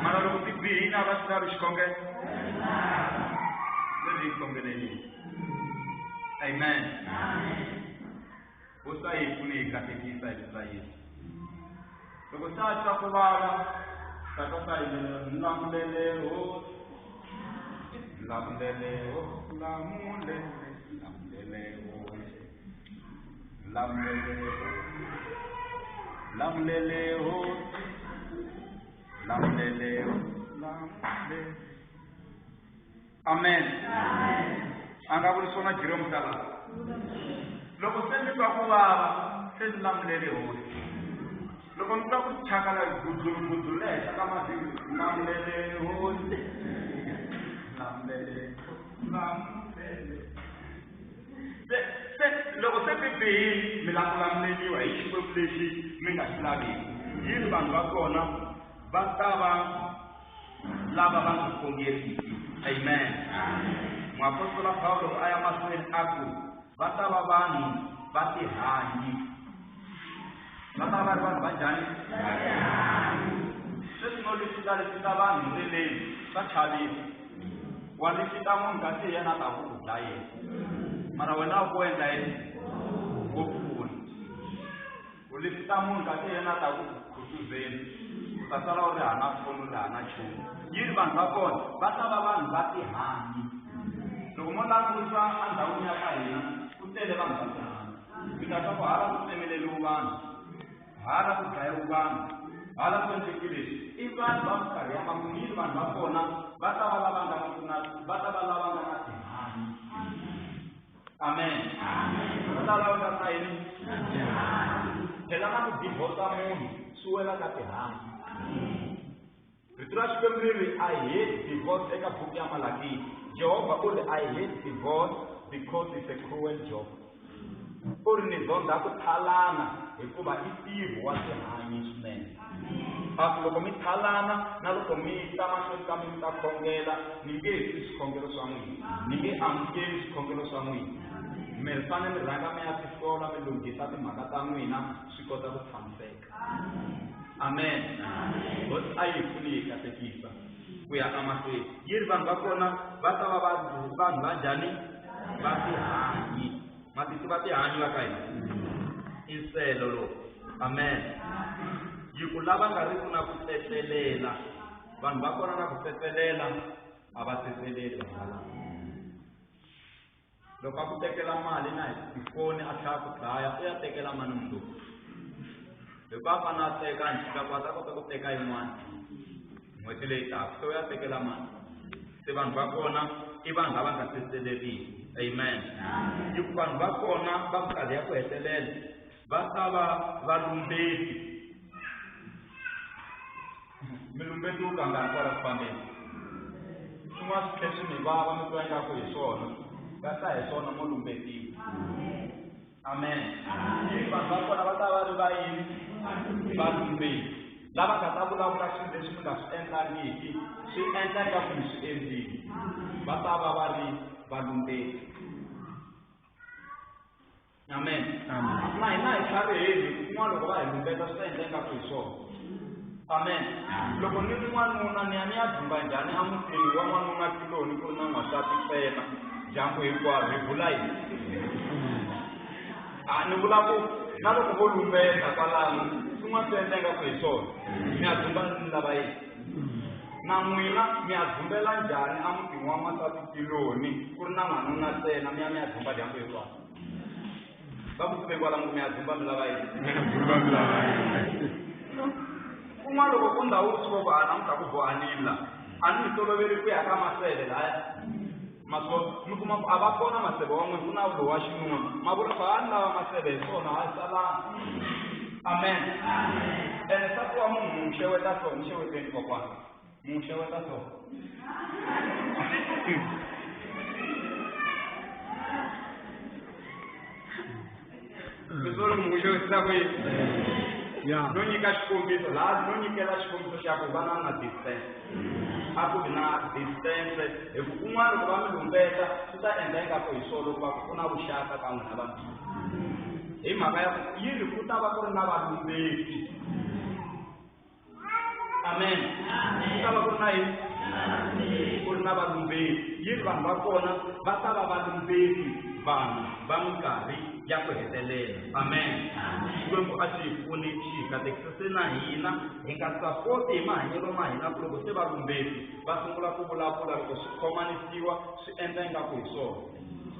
Mara loko ti bihile a va swi lavi xikhongelo, leswi hi khongeleleni. Amen. Hosi a yi pfune yi katekisa hi vito ra Yesu. Loko se a twa ku vava, tata sa yimbelela, lamulele hosi, lamulele hosi, lamulele, lamulele hosi, lamulele hosi, lamulele hosi, lamulele hosi, lamulele. Amen. A nga vuli swona Jerome Tala. Loko se mi twa ku vava, se ni lamulele hosi. Loko mi twa ku chakala gudzulu gudzulu le henhla ka mavhiki, lamulele hosi, lamulele, lamulele. Se se loko se mi bihile, mi lava ku lamuleliwa hi Xikwembu lexi mi nga xi laviki. Yini vanhu va kona va ta va lava va nga khongeriki. Amen. Muapostola Pawulo a ya mahlweni a ku va ta va vanhu va tihanyi. Va ta va ri vanhu va njhani? Sweswi no lifita lifita vanhu ndleleni swa chavisa. Wa lifita munhu kasi hi yena a ta ku ku dlayeni. Mara wena u ku endla yini? Wo pfuna. U lifita munhu kasi yena a ta ku ku khutuzeni, u ta sala u ri hana foni u ri hana nchumu. Yi ri vanhu va kona va ta va vanhu va tihanyi. Loko mo languta endhawini ya ka hina ku tele vanhu va tihanyi. Mi ta twa ku hala ku tsemeleriwe vanhu, hala ku dlayiwe vanhu, hala ku endleke leswi. I vanhu va minkarhi ya makumu. Yi ri vanhu va kona va ta va lava nga na va ta va lava nga na tihanyi. Amen. Va ta lava nga na yini? Phela na ku divorce munhu swi wela ka tihanyi. Rito ra Xikwembu ri ri I hate divorce eka buku ya Malaki. Jehovha u ri I hate divorce because it's a cruel job. U ri ni zonda ku thalana hikuva i ntirho wa tihanyi swinene. A ku loko mi thalana na loko mi ta mahlweni ka mi mi ta khongela, ni nge twi swikhongelo swa n'wina, ni nge amukeli swikhongelo swa n'wina. Mi fanele mi rhanga mi ya tisola, mi lunghisa timhaka ta n'wina swi kota ku tshamiseka. Amen. Hosi a yi pfuni yi katekisa ku ya emahlweni. Yi ri vanhu va kona va ta va vanhu va njhani? Va tihanyi. Ma ti tiva tihanyi va ka hina? I nsele lowu. Amen. Yi ku lava nga ri ku na ku tsetselela, vanhu va kona na ku tsetselela a va tsetseleli vanhu valava. Loko a ku tekela mali na hi tifoni a tlhela ku dlaya, u ya tekela mani mundzuku? Hikuva a fanele a teka njhika ku a ta kota ku teka yin'wana n'hweti leyi taka, se u ya tekela mani? Se vanhu va kona i vanhu lava nga tsetseleriki. Amen. Yi ku vanhu va kona va minkarhi ya ku hetelela va ta va valumbeti. Mi lumbeti wu kangani kwala ku fambeni? Swin'wana swi tlhela swi mi vava mi twa ingaku hi swona, kasi a hi swona, mo lumbetiwa. Amen. Yi vanhu va kona va ta va ri va yini? Valumbeti. Lava nga ta vulavula swilo leswi mi nga swi endlangiki, swi endla ingaku mi swi endlile. Va ta va va ri valumbeti. Amen. Na hina hi tlhariheli kun'wana loko va hi lumbeta swi ta endla ingaku hi swona. Amen. Loko ni ri n'wanuna ni ya ni ya dzumba njhani emutini wa n'wanuna kuloni ku ri na n'wansati ntsena dyambu hinkwaro hi vula yini? A ni vula ku na loko vo lumbeta kwalano swin'wana swi endla ingaku hi swona. Mi ya dzumba ni lava yini? Na n'wina mi ya dzumbela njhani emutini wa n'wansati kuloni ku ri na n'wanuna ntsena mi ya mi ya dzumba dyambu hinkwaro? Va ku tiveni kwalano ku mi ya dzumba mi lava yini? Kun'wana loko ku ndhawu swi vo ku a namuntlha ku bohanile la a ni mi toloveli ku ya ka maseve laya maswo mi kuma ku a va kona maseve wa n'wina ku na lowu wa xinuna ma vula ku a ni lava maseve hi swona a salanga. Amen. Ene nsati wa munhu mu xeweta so ni xeweteni kokwana mu xeweta so. Leswi mu xewetisa ku yini? No nyika xikombiso laha no nyikela xikombiso xa ku va na na distance. A ku vi na distance hi ku kun'wana loko va mi lumbeta swi ta endla ingaku hi swona loko va ku ku na vuxaka ka n'wina vambirhi. Hi mhaka ya ku yi ri ku ta va ku ri na valumbeti. Amen. Ku ta va ku ri na yini? Ku ri na valumbeti. Yi ri vanhu va kona va ta va valumbeti vanhu va minkarhi ya ku hetelela. Amen. Xikwembu a xi hi pfuni xi hi katekisa se na hina hi nga sapoti hi mahanyelo ma hina ku loko se valumbeti va sungula ku vulavula loko swi khomanisiwa swi endla ingaku hi swona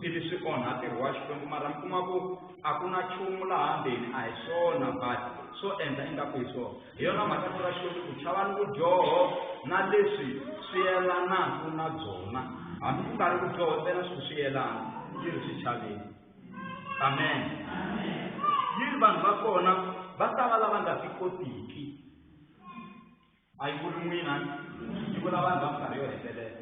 ivi swi onha ntirho wa Xikwembu mara mi kuma ku a ku na nchumu laha ndzeni a hi swona but swo endla ingaku hi swona. Hi yona mhaka ku ra Xikwembu ku chava ni vudyoho na leswi swi yelanaka na byona hambi ku nga ri vudyoho ntsena swi swi yelana yi ri swi chaveni. Amen. Yi ri vanhu va kona va ta va lava nga tikotiki. A yi vuli n'wina yi vula vanhu va minkarhi yo hetelela.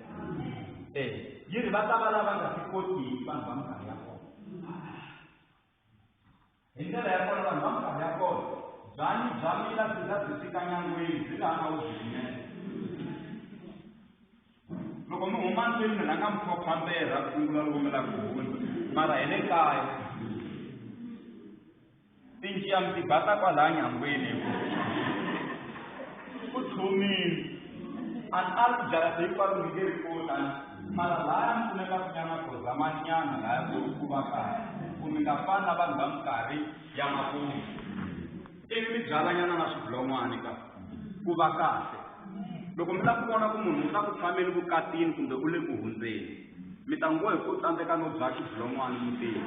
Yi ri va ta va lava nga tikotiki vanhu va minkarhi ya kona. Hi ndlela ya kona vanhu va minkarhi ya kona byanyi bya mila byi za byi fika nyangweni byi nga ha na wu byi yimela. Loko mi huma ndlwini mi rhanga mi phopha mberha ku sungula loko mi lava ku hundza mara hi le kaya tinjiya mi ti bata kwalaya nyangweni hi ku ku tlhumile a ni ali ku jarata hinkwaro mi nge ri koti mara laya mi kumeka nyana goza manyana laya ku ku va kahle ku mi nga fani na vanhu va minkarhi ya makumu ivi mi byalanyana na swibulon'wani ka ku va kahle. Loko mi lava ku vona ku munhu u ta ku tshameni vukatini kumbe u le ku hundzeni mi ta ngo hi ku tsandzeka no bya xibulon'wani mutini.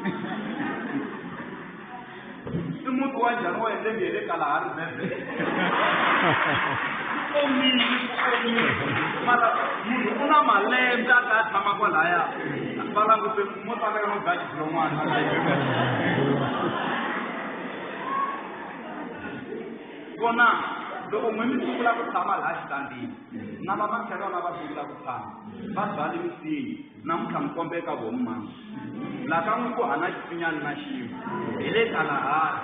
I muti wa njhani wa yena hi le Kalahari Desert? Omile, omile. Mara munhu u na malembe a ta tshama kwalaya va langute mo tsandzeka no bya xibulon'wani. Kona loko n'we mi sungula ku tshama laha xitandini na va makhelwana va sungula ku tshama va byale misinya namuntlha mi kombeka vomu mama laha ka n'wi ku hana xisinyani na xin'we hi le Kalahari.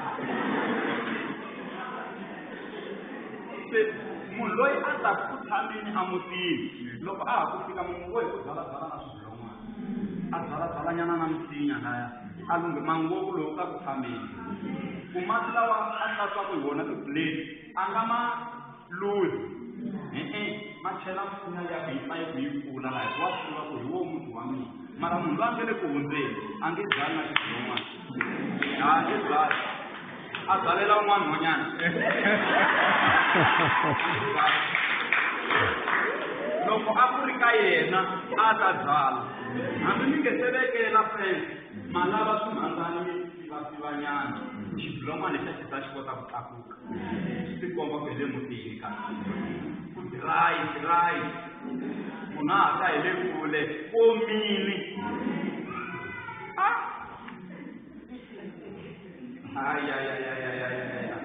Se munhu loyi a taku ku tshameni emutini loko a ha ku fika munhu wo hi ku byalabyala na swibulon'wana a byalabyalanyana na misinya laya a lunghe mangoku lowu ka ku tshameni ku mati lawa a hlantswaka hi wona tiplate a nga ma luzi e-e ma chela misinya liya ku yi pfa yi kula laha hikuva wa swi tiva ku hi wo muti wa mina mara munhu loyi a nga le ku hundzeni a nge byali na xibulon'wana a nge byali a byalela un'wana nhwanyana. Loko a ku ri ka yena a ta byala hambi mi nge se vekela fence ma lava swimhandzani mi sivasivanyana xibulon'wana lexiya xi za xi kota ku tlakuka swi tikomba ku hi le mutini ka ku dirayi dirayi munhu a ha ta hi le kule komile. Ayayayayayayaya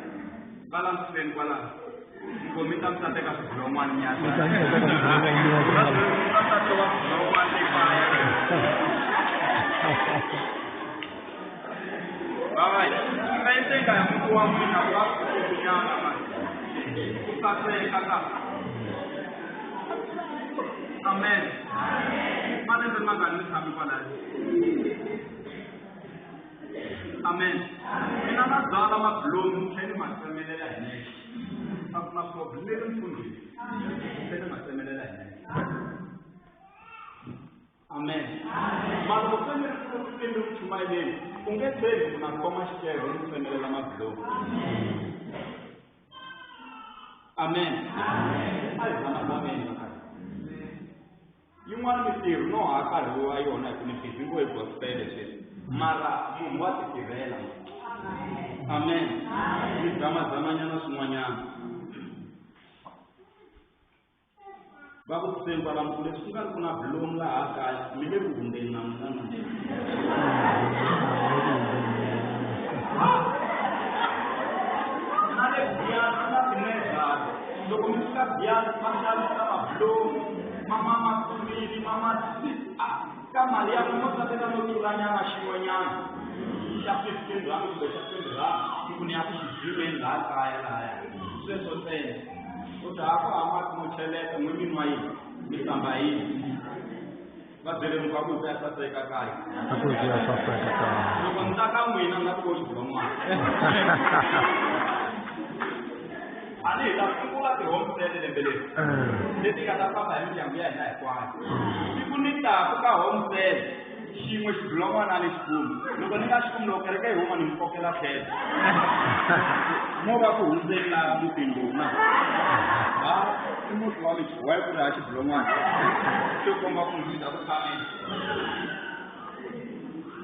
kwala mfeni kwala mkomi ta mi teka swibulon'wana nyana ta teka swibulon'wana ekaya babayi fense ya muti wa n'wina ku va kunyana mani ku saseka ka. Amen. Malembe mangani mi tshame kwalaya? Amen. Mina na byala mabulomu ni tlhela ni ma tsemelela hi nexe. A ku na problem leri mfundhisi. Ni tlhela ni ma tsemelela hi nexe. Amen. Mara loko se ni ri ku ni ri ku chumayeleni, u nge tshembi ku na khoma xikero ni tsemelela mabulomu. Amen. A hi zamazameni vakhale. Yin'wana mintirho no ha karhi wa yona hi ku ni busy ngo hi gospel sweswi. Mara munhu wa titirhela. Amen. Ni zamazamanyana swin'wanyana. Va ku tiseni kwalano ku leswi ku nga ri ku na bulomu laha kaya mi le ku hundzeni na n'wina na. Na le Giyani na tinezara loko mi fika Giyani va xavisa mabulomu ma ma makumile ma ma ka mali ya n'wina mo tsandzeka no tlulanyana xin'wanyana xa 15 rand kumbe xa 20 rand mi ku ni ya ku xi dzimeni laha kaya lahaya sweswo ntsena. U ta ha ku ha mati mo cheleta n'wi mi nwa yini mi hlamba yini va byele mi ku a ku ya saseka kaya. A ku ya saseka kaya. Loko ni ta ka n'wina ni nga ku xidlon'wana. A ni hi ta sungula ti-home cell lembe leri leti nga ta famba hi mindyangu ya hina hinkwayo. Siku ni taku ka home cell xin'we xidlon'wana a ni xi kumi. Loko ni nga xi kumi loko kereke yi huma ni mi kokela tlhelo. Mo va ku hundzeni laha mutini lowu na. Ha i muti wa mi why ku ri ha xidlon'wana. Swi komba ku mi ta ku tshameni.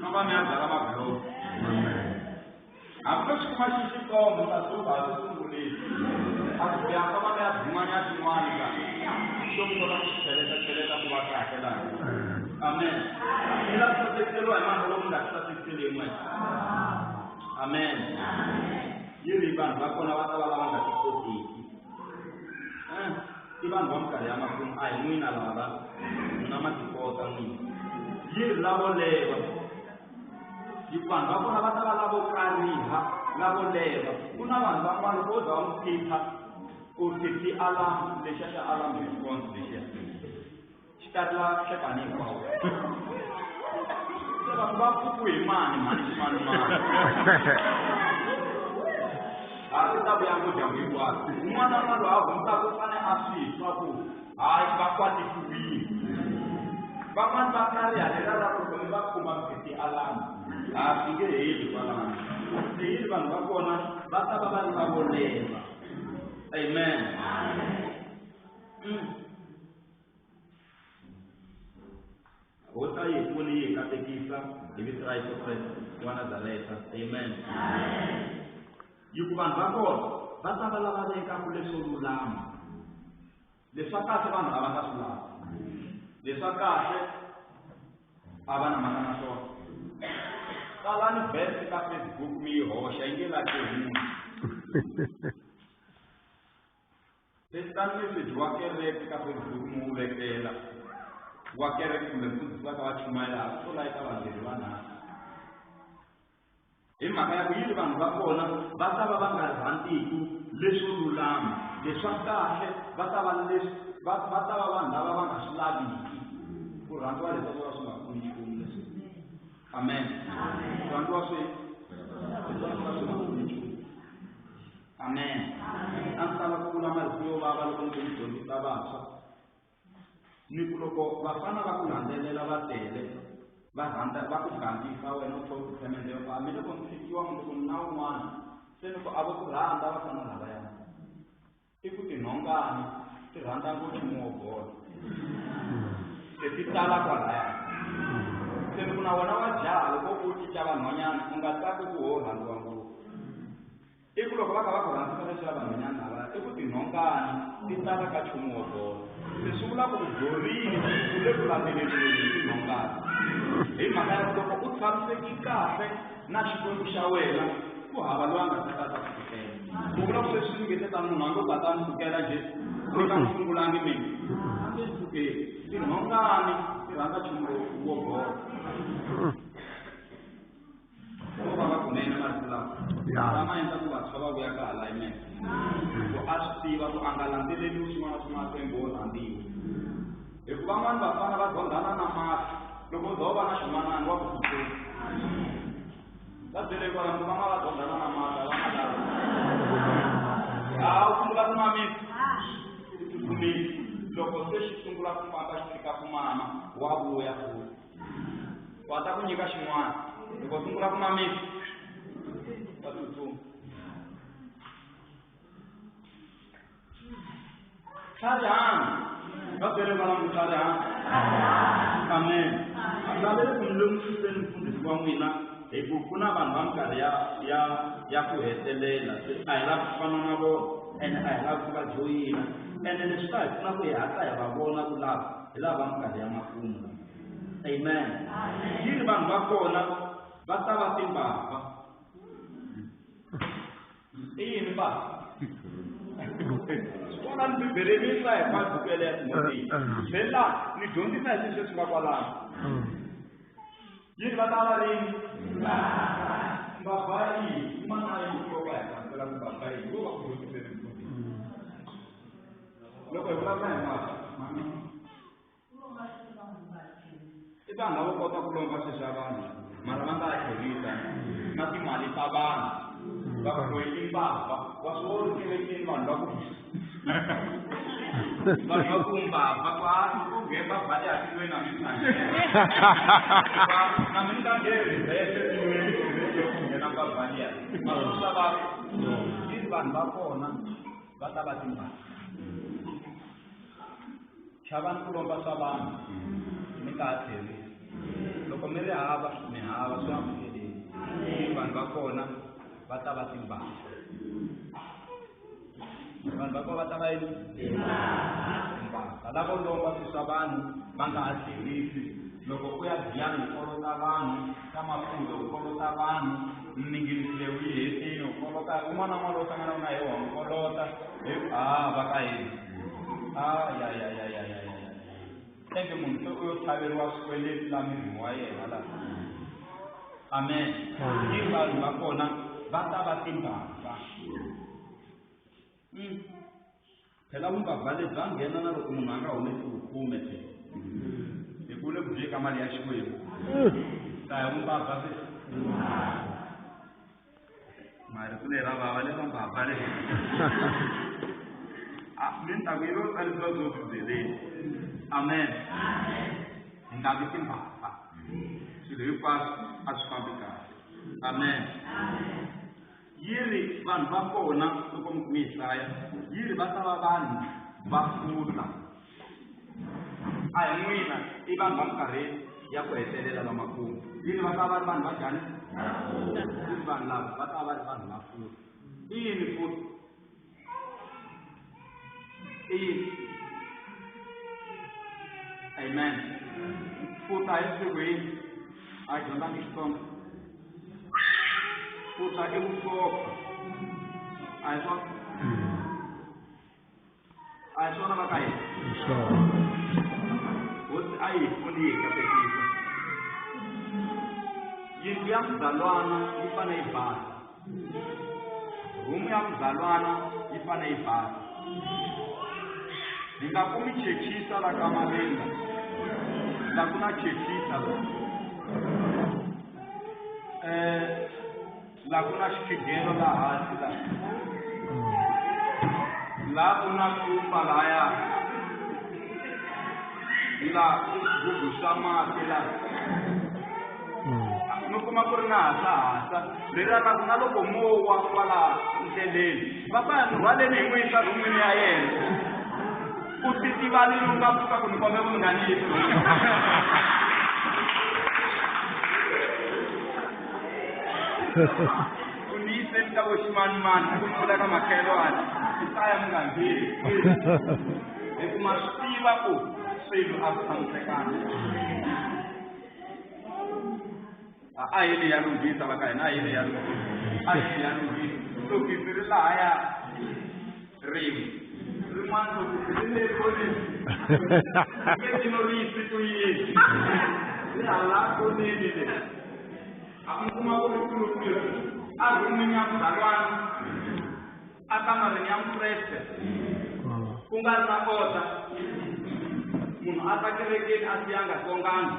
Famba mi ya byala mabulomu. Hambi swi kuma xi xitsongo ta suka a swi sungulile. A ku ya famba mi ya byin'wana byin'wana ka xo mi kota ku xi cheleta cheleta ku va kahle laha. Amen. Mi lava ku sasekiseriwa hi mani loko mi nga swi sasekiseli hi n'wina. Amen. Yi ri vanhu va kona va ta va lava nga tikotiki. I vanhu va minkarhi ya makumu a hi n'wina lava n'wina ma tikota n'wina. Yi ri lavo leva. Yi ku vanhu va kona va ta va lavo kariha lavo leva. Ku na vanhu van'wana loko wo za u n'wi phipha u phiphi alarm lexiya xa alarm response lexiya xi ta rila nhlekani hinkwawo. Se va ku va pfukiwe hi mani mhani ximanimani. A swi ta vuya ngo dyambu hinkwaro. Un'wana na un'wana loyi a hundzaka u fanele a swi twa ku hayi va kwatisiwile. Van'wana va kariha leriya ra ku loko mi va kuma mi phiphi alarm a swi nge heli kwalano. Se yini vanhu va kona va ta va va ri lavo leva. Amen. Hosi a yi hi pfuni yi hi katekisa hi vito ra Yesu Kreste wa Nazareta. Amen. Yi ku vanhu va kona va ta va lava vekaka leswo lulama. Leswa kahle vanhu a va nga swi lavi. Leswa kahle a va na mhaka na swona. Tsalani verse ka Facebook mi yi hoxa yi nge lahli hi munhu. Testani message wa kereke ka Facebook mi wu vekela wa kereke kumbe mfundhisi va ka va chumayelaka swo layita vangheni vanharhu. Hi mhaka ya ku yini vanhu va kona va ta va va nga rhandziki leswo lulama, leswa kahle va ta va leswi va va ta va vanhu lava va nga swi laviki ku rhandziwa leswi swo ka swi nga pfuni nchumu leswi. Amen. Ku rhandziwa swi leswi swo ka swi nga pfuni nchumu. Amen. A ndzi tala ku vula marito yo vava loko ndzi dyondzisa vantshwa. Ni ku loko vafana va ku landzelela va tele va rhandza va ku gangisa wena u tlhela u titshemende yo ku hambi loko ni tshikiwa mundzuku ni na un'wana se ni ku a vo ku rhandza vafana lavaya i ku tinhongani ti rhandza ngopfu nchumu wo bola se ti tala kwalaya se ni ku na wena wa jaha loko u cinca vanhwanyana u nga tsaki ku ho rhandziwa ngopfu. I ku loko va kha va ku rhandzisa leswiya vanhwanyana lavaya i ku tinhongani ti tala ka nchumu wo bola. Se swi vula ku u borile u le ku landzeleriweni hi tinhongani. Hi mhaka ya ku loko u tshamiseki kahle na Xikwembu xa wena ku hava loyi a nga ta ta ta ku sukela. Ku vula ku sweswi ni nge se ta munhu a ngo ta ta ni sukela njhe ni nga n'wi sungulangi mina. A nge sukeli. Tinhongani ti rhandza nchumu wo bola. Ko va va kunene marito lawa. Lama endla ku vantshwa va vuya ka alignment. Ku a swi tiva ku a nga landzeleriwi swin'wana na swin'wana swi ngo rhandziwa. Hikuva van'wana vafana va zondhana na mahlo loko u za u va na xin'wanani wa ku tsutsuma. Va byele kwala ku va nga va dyondzana na mata va nga lava. A wu sungula ku mamisa. U tsutsumile. Loko se xi sungula ku famba xi fika ku mama, wa vuya futhi. Wa ta ku nyika xin'wana. Loko u sungula ku mamisa, wa tsutsuma. Tlharihani. Va byele kwala ku tlharihani. Amen. A lavele ku mi lemukiseni mufundhisi wa n'wina hi ku ku na vanhu va minkarhi ya ku hetelela se a hi lavi ku fana na vona ene a hi lavi ku va joyina ene leswi ta hi pfuna ku hi hatla hi va vona ku lava hi lava va minkarhi ya makumu la. Amen. Yi ri vanhu va kona va ta va timbabva. I yini mbabva? Swona ni Bibeleni yi hlaya hinkwayo buku yaleyo ya Timotiya. Tlhela ni dyondzisa hi swilo leswi nga kwalano. Yi ri va ta va rini? Mbabva i yini? I mana yi nkoka hi hlamusela ku mbabva i yini? Wo va ku dyondziseni mfundhisi. Loko hi vulavula hi mbabva, i vanhu lavo kota ku lomba swilo swa vanhu mara va nga tlherisa na timali ta vanhu va ku loyi i mbabva wa swi vona kerekeni vanhu va ku vanhu va ku mbabva ku a ku nge mbabva le atilweni na mina na mina nga nge rivese tilweni ku nghena mbabva liya va va i vanhu va kona va ta va timbabva. Chavani ku lomba swa vanhu mi nga ha tlherisi. Loko mi ri hava mi hava swi amukeleni. Vanhu va kona va ta va timbabva. Vanhu va kona va ta va yini? Timbabva. Lavo lomba swilo swa vanhu va nga ha tlherisi. Loko u ya Giyani u kolota vanhu, ka Maputo u kolota vanhu, miningiriso leyi u yi hetile u kolota un'wana na un'wana lowu hlanganaka na yena wa n'wi kolota. Hi ku a va ka yini? A ya ya ya ya ya ya. Eke munhu se u yo tlhaveriwa swikweleti la mirini wa yena la. Amen. I vanhu va kona va ta va timbabva. Phela vumbabva lebyi bya nghena na loko munhu a nga humesi vukhume phela. Hi ku le ku dyeni ka mali ya Xikwembu. Ta hi vumbabva se. Mari ku leri ra vava leri ra mbabva leri. A mi ni ta ku yi lo tsarisiwa byo Bibeleni. Amen. Hi nga vi timbabva. Swilo hinkwaswo a swi fambi kahle. Amen. Yi ri vanhu va kona loko mi yi hlaya yi ri va ta va vanhu va futa. A hi n'wina i vanhu va minkarhi ya ku hetelela va makumu. Yi ri va ta va ri vanhu va njhani? Yi ri vanhu lava va ta va ri vanhu va futa. I yini futa? I yini? Amen. Futa hi siku yini? A dyondzangi Xitsonga. Futa i vusopfa. A hi swona? A hi swona va ka hina? Hosi a yi hi pfuni yi hi katekisa. Yindlu ya muzalwana yi fanele yi basa. Rhumu ya muzalwana yi fanele yi basa. Hi nga kumi chechisa la ka Malinga. La ku na chechisa la. La ku na xikhigelo la hansi la. La ku na kumba laya. La ku xigubu xa mati la. Mi kuma ku ri na hasahasa leriya ra ku na loko mo wa kwala ndleleni va ta ya mi rhwaleni hi n'wi yisa rhumini ya yena. U titivalile u nga pfuka ku ni kombela ku mi nga ni yisi rhumini. U ni yiseni ka vo ximanimani ku pfula ka makhelwani i ta ya mi nga ngheni. Hi ku ma swi tiva ku swilo a swi tshamisekanga. A yini ya lunghisa va ka hina, a yini ya lunghisa, a yini ya lunghisa. Sokisi ri lahaya rin'we, rin'wana sokisi ri le koneni. Nge no ri yisi ku yini, ri hala koneni le. A mi kuma ku ri kulukulu a rhumini ya muzalwana, a kamareni ya Mukreste, ku nga ri na order. Munhu a ta kerekeni a siya a nga tsongangi.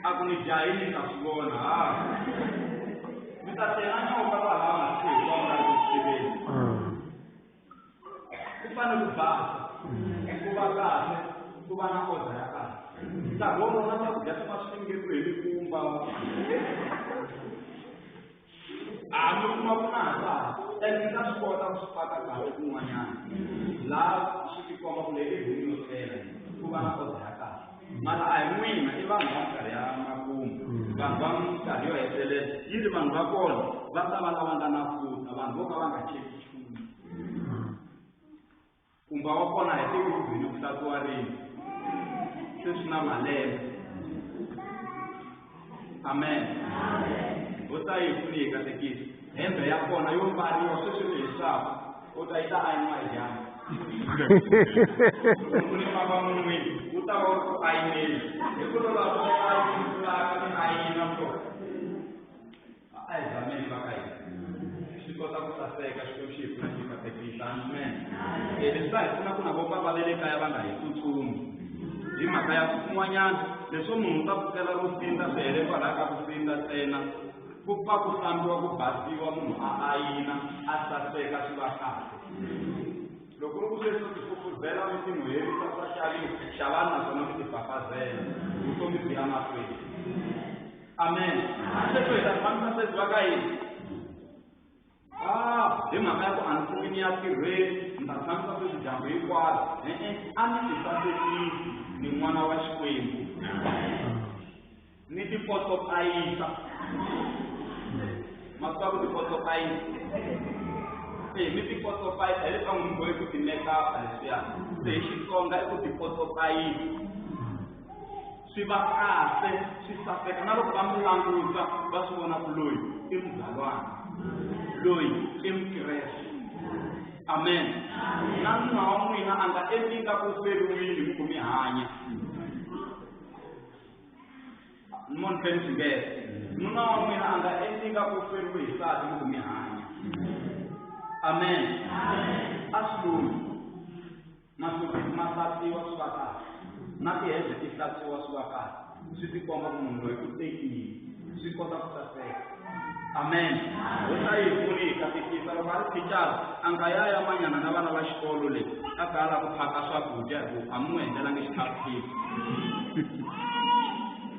A ku ni jahile ni ta swi vona. Ha. Ta tlela nyoka laha masiku hinkwawo nga ri ku swi tiveni. Ku fanele ku basa, ku va kahle, ku va na order ya kahle. Nkarhi wolowo na swakudya swi va swi ringetiwe hi mikumba. A mi kuma ku na ha and mi ta swi kota ku swi paka kahle kun'wanyana laha swi tikomba ku leyi i room yo tlela ku va na order ya kahle. Mara a hi n'wina i vanhu va minkarhi ya makumu, vanhu va minkarhi yo hetelela. Yi ri vanhu va kona va ta va lava nga na futa, vanhu vo ka va nga cheki nchumu. Kumba wa kona hi tivi ku gcine ku hlantswiwa rini, se swi na malembe. Amen. Hosi a yi hi pfuni hi katekisa. Hembe ya kona yo mbariwa sweswi ri hisaka, u ta yi ta ayiniwa hi dyambu. Loko ni famba mun'wini, wu ta va wu ri ku ayineni. Hi ku lova ku ayini pulaka mi ayina so. A hi zameni va ka hina. Swi kota ku saseka, Xikwembu xi hi pfuna xi hi katekisa. Amen. Leswi ta hi pfuna ku na vo papa va le kaya va nga hi tsutsumi. Hi mhaka ya ku kun'wanyana leswo munhu u ta pfukela ku sindza swi hele kwalaho ka ku sindza ntsena. Ku pfa ku hlambiwa ku basiwa munhu a ayina a saseka swi va kahle. Loko ku ri ku sweswi u tifufuzela mi tinhuherisa swa xaviwa, xavani naswona mi tifafazela. Vutomi byi ya mahlweni. Amen. Sweswo hi ta tshamisa sweswi va ka yini? Ah, hi mhaka ya ku a ni pfuki ni ya tirhweni, ni ta tshamisa sweswi dyambu hinkwaro. E-e, a ni tisasekisi, ni n'wana wa Xikwembu. Ni tipotopayisa. Ma swi tiva ku tipotopayisa? E, mi tipotopayisa hi leswaku mi bohe ku ti-make-up leswiya. Se hi Xitsonga i ku tipotopayisa. Swi va kahle, swi saseka. Na loko va mi languta va swi vona ku loyi i muzalwana, loyi i Mukreste. Amen. Na nuna wa n'wina a nga endli ingaku u feriwile mi ku mi hanya. Ni mo ni tlhela ni swi ngeta. Nuna wa n'wina a nga endli ingaku u feriwe hi nsati mi ku mi hanya. Amen. A swi lunghi. Masokisi ma hlantswiwa swi va kahle, na tihembe ti hlantswiwa swi va kahle, swi tikomba ku munhu loyi u tekile, swi kota ku saseka. Amen. Hosi a yi hi pfuni hi katekisa. Loko a ri thicara a nga ya ya manyana na vana va xikolo le a kha a lava ku phaka swakudya hi ku a mi n'wi endlelangi xikhafuthini.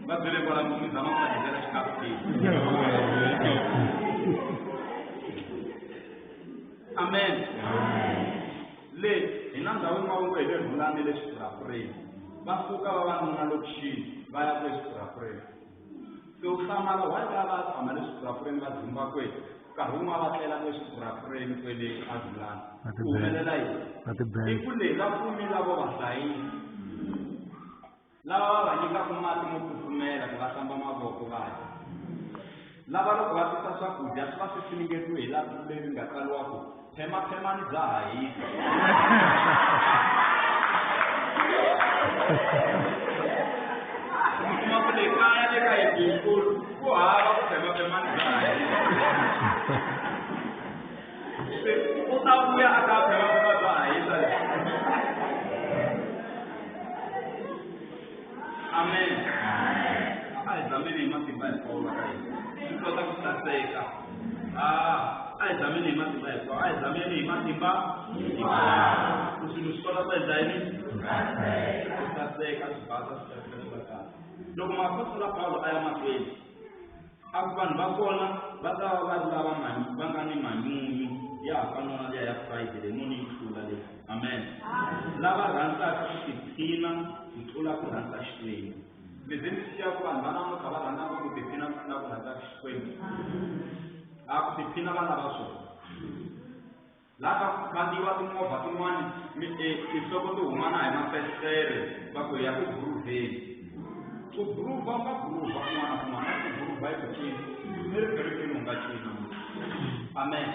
Va byele kwala ku mi zama ku va endlela xikhafuthini. Amen. Le hi na ndhawu yin'wana ngo hi le Rhulani le Swipurapureni. Va suka vavanuna lokixini va ya kwe Swipurapureni. Se u hlamala why va ya va ya tshama le Swipurapureni va dzumba kwe, nkarhi wun'wana va tlela kwe Swipurapureni kwele a Rhulani. Ku humelela yini? I ku le va kumi lavo va hlayisa. Lava va va nyikaka mati mo kufumela ku va hlamba mavoko va dya. Lava loko va tisa swakudya swi va swi funengetiwe hi lapi leri nga tsariwa ku phemaphemani bya ha hisa. Mi kuma ku le kaya le ka yindlu-nkulu ku hava ku phemaphemani bya ha hisa. Se u ta vuya a kha a phemaphema bya ha hisa leswi. Amen. A hi zameni hi matimba hinkwawo va ka hina swi kota ku saseka. A hi zameni hi matimba hinkwawo, a hi zameni hi matimba hinkwawo ku swilo swi kota ku endla yini? Ku saseka, swi basa, swi saseka, swi va kahle. Loko muapostola Pawulo a ya mahlweni a ku vanhu va kona va ta va va ri lava va nga ni manyunyu ya ha fana na liya ya pride leyi mo ni yi hlula leyi. Amen. Lava rhandzaka ku tiphina ku tlula ku rhandza Xikwembu. Mi ze mi swi xiya ku vanhu va namuntlha va rhandza ngopfu ku tiphina ku tlula ku rhandza Xikwembu. A ku tiphina va lava swona. Laha ka ku khandziyiwa timovha tin'wani mi tinhloko ti huma na hi mafestere va ku hi ya ku guruvheni. Ku guruvha u nga guruvha kun'wana na kun'wana, na ku guruvha i ku cina. Ni ri kerekeni u nga cina. Amen.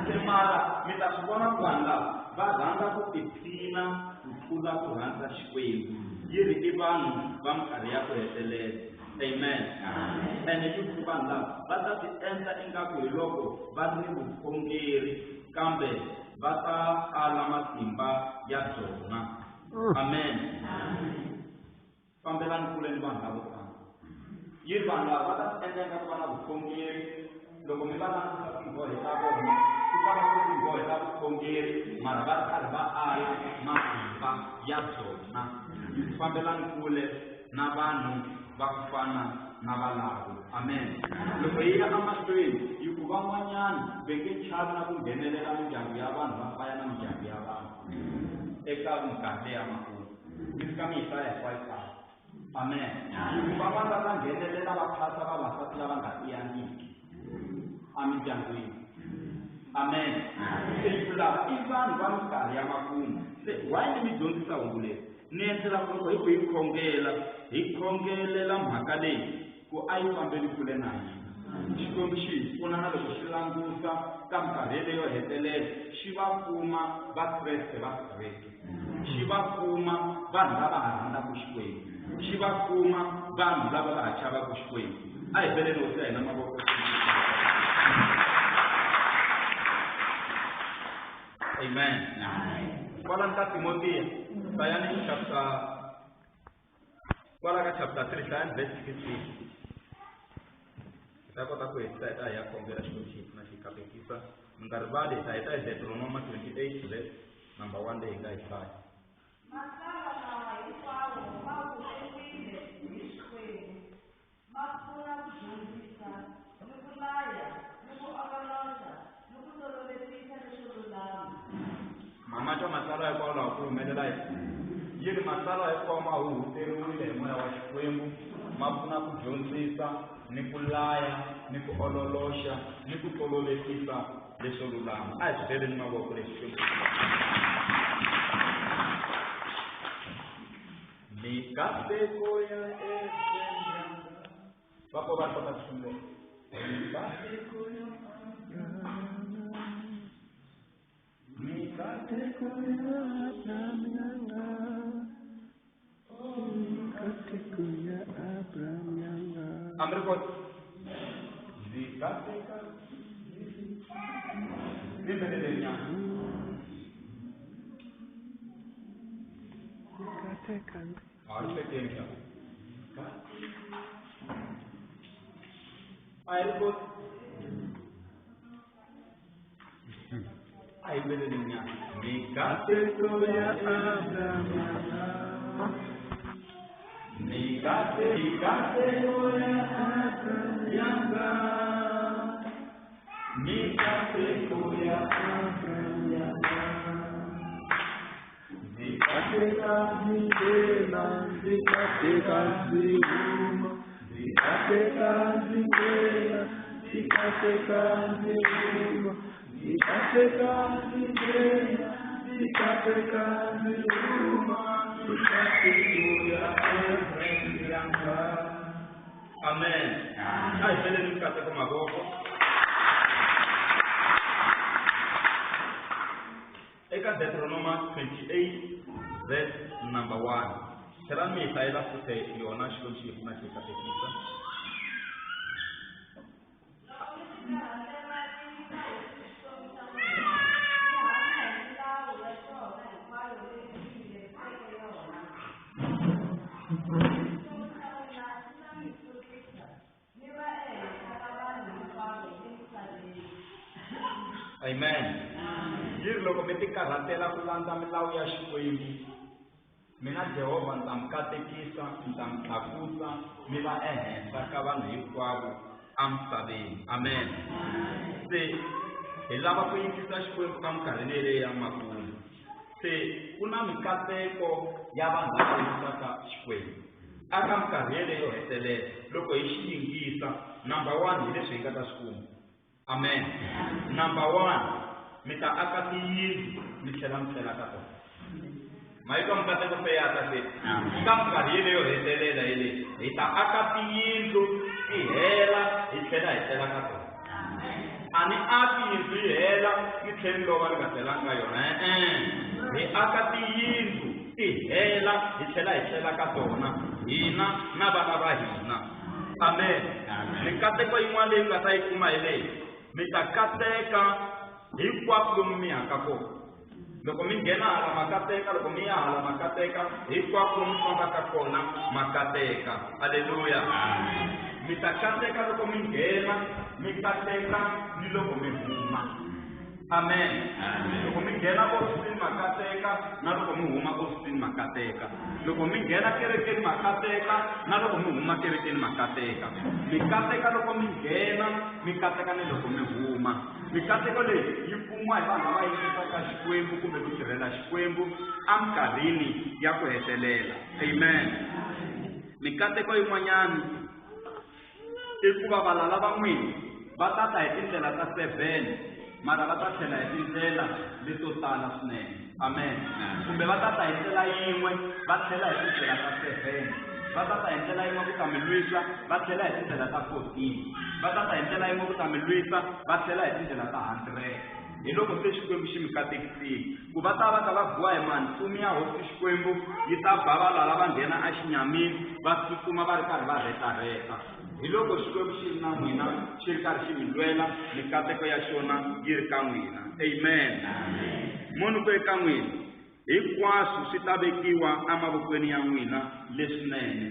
Se mara mi ta swi vona ku vanhu lava va rhandza ku tiphina ku tlula ku rhandza Xikwembu. Yi ri i vanhu va minkarhi ya ku hetelela. Amen. Ene yi ku vanhu lava va ta ti endla ingaku hi loko va ri ni vukhongeri kambe va ta ala matimba ya byona. Amen. Fambelani kule ni vanhu lavo tano. Yi ri vanhu lava va ta ti endla ingaku va na vukhongeri. Loko mi va languta tinghohe ta vona, ku ta va ku tinghohe ta vukhongeri, mara va ri karhi va ala matimba ya byona. Fambelani kule na vanhu va ku fana na valavo. Amen. Loko yi ya emahlweni, yi ku van'wanyana va nge chavi na ku nghenelela mindyangu ya vanhu, va faya na mindyangu ya vanhu eka minkarhi ya makumu. Mi fika mi yi hlaya hinkwayo. Amen. Yi ku van'wana va ta nghenelela va phasa vavasati lava nga tiyangiki emindyangwini. Amen. Se yi ku lava i vanhu va minkarhi ya makumu. Se why ni mi dyondzisa hungu leri? Ni endlela ku loko hi ku hi khongela, hi khongelela mhaka leyi ku a yi fambeli kule na hina. Xikwembu xi hi pfuna na loko xi languta ka minkarhi yeleyo hetelela, xi va kuma Vakreste va straight. Xi va kuma vanhu lava ha rhandzaka Xikwembu. Xi va kuma vanhu lava va ha chavaka Xikwembu. A hi beleni hosi ya hina mavoko. Amen. Kwalano ka Timotiya, hlayani chapter, kwala ka chapter 3, hlayani verse 15. Hi ta kota ku hetisa, hi ta hi ya khongela Xikwembu xi hi pfuna xi hi katekisa. Mi nga rivali, hi ta heta hi Deuteronoma 28 verse number 1 leyi hi nga yi hlaya. Matsalwa lawa hinkwawo ma huhuteriwile hi Xikwembu, ma pfuna ku dyondzisa, ni ku laya, ni ku ololoxa, ni ku tolovetisa leswo lulama. Mama twa matsalwa hinkwawo lawa ku humelela yini? Yi ri matsalwa hinkwawo ma huhuteriwile hi moya wa Xikwembu, ma pfuna ku dyondzisa, ni ku laya, ni ku ololoxa, ni ku tolovetisa leswo lulama. A hi swi beleni mavoko leswi Xikwembu. Mikateko ya Abraham. Va ko va kota ku sungula. Mikateko ya Abraham. Mikateko ya Abraham. Mikateko ya Abraham. Amri ko. Mikateko. Nimbelele nyana. Mikateko. Ari tekeni. Ari ko. Ai belele nyana. Mikateko ya Abraham. Mikateko ya Abraham. Mikateko ya Abraham. Mikateka ndlela, mikateka ndzihuma, mikateka ndlela, mikateka ndzihuma, mikateka ndlela, mikateka ndzihuma, mikateko ya Abraham. Amen. A hi beleni mikateko mavoko. Eka Deuteronoma 28 verse number 1. Tlhela mi hi hlayela futhi yona Xikwembu xi hi pfuna xi hi katekisa. Loko mi tikarhatela ku yingisa Hosi Xikwembu xa n'wina, mi hanya hi milawu ya xona hinkwayo leyi ndzi mi leriseke yona. Xikwembu xa n'wina xi ta mi hlukisa, mi va ehenhla ka vanhu hinkwavo emisaveni. Amen. Yi ri loko mi tikarhatela ku landza milawu ya Xikwembu, mina Jehovha ni ta mi katekisa, ni ta mi tlakusa, mi va ehenhla ka vanhu hinkwavo emisaveni. Amen. Se hi lava ku yingisa Xikwembu ka minkarhi leyi ya makumu. Se ku na mikateko ya vanhu lava yingisaka Xikwembu aka minkarhi yeleyo hetelela. Loko hi xi yingisa, number 1 hi leswi hi nga ta swi kuma. Amen. Number 1, mi ta aka tiyindlu mi tlhela mi tlela ka tona. Mayitwa mikateko se ya ta se. Ka minkarhi yeleyo hetelela yeleyo, hi ta aka tiyindlu ti hela hi tlhela hi tlela ka tona. A ni aki yindlu yi hela ni tlhela ni lova ni nga tlelanga ka yona. E-e. Hi aka tiyindlu ti hela hi tlhela hi tlela ka tona, hina na vana va hina. Amen. Mikateko yin'wana leyi mi nga ta yi kuma hi leyi, mi ta kateka hinkwako lomu mi yaka kona. Loko mi nghena hala ma kateka, loko mi ya hala ma kateka, hinkwako mi fambaka kona ma kateka. Aleluya. Mi ta kateka loko mi nghena, mi kateka ni loko mi huma. Amen. Loko mi nghena ofisini ma kateka, na loko mi huma ofisini ma kateka. Loko mi nghena kerekeni ma kateka, na loko mi huma kerekeni ma kateka. Mi kateka loko mi nghena, mi kateka ni loko mi huma. Mikateko leyi yi kumiwa hi vanhu lava yingisaka Xikwembu kumbe ku tirhela Xikwembu eminkarhini ya ku hetelela. Amen. Mikateko yin'wanyana i ku va valala va n'wina va ta ta hi tindlela ta 7, mara va ta tlhela hi tindlela leto tala swinene. Amen. Kumbe va ta ta hi ndlela yin'we, va tlhela hi tindlela ta 7. Va ta ta hi ndlela yin'we ku ta mi lwisa, va tlhela hi tindlela ta 14. Va ta ta hi ndlela yin'we ku ta mi lwisa, va tlhela hi tindlela ta 100. Hi loko se Xikwembu xi mi katekisile, ku va ta va ka va biwa hi mantsumi ya hosi Xikwembu yi ta ba valala va nghena exinyamini, va tsutsuma va ri karhi va rhetarheta. Hi loko Xikwembu xi ri na n'wina, xi ri karhi xi mi lwela, mikateko ya xona yi ri ka n'wina. Amen. Munhu ku eka n'wina, hinkwaswo swi ta vekiwa emavokweni ya n'wina leswinene.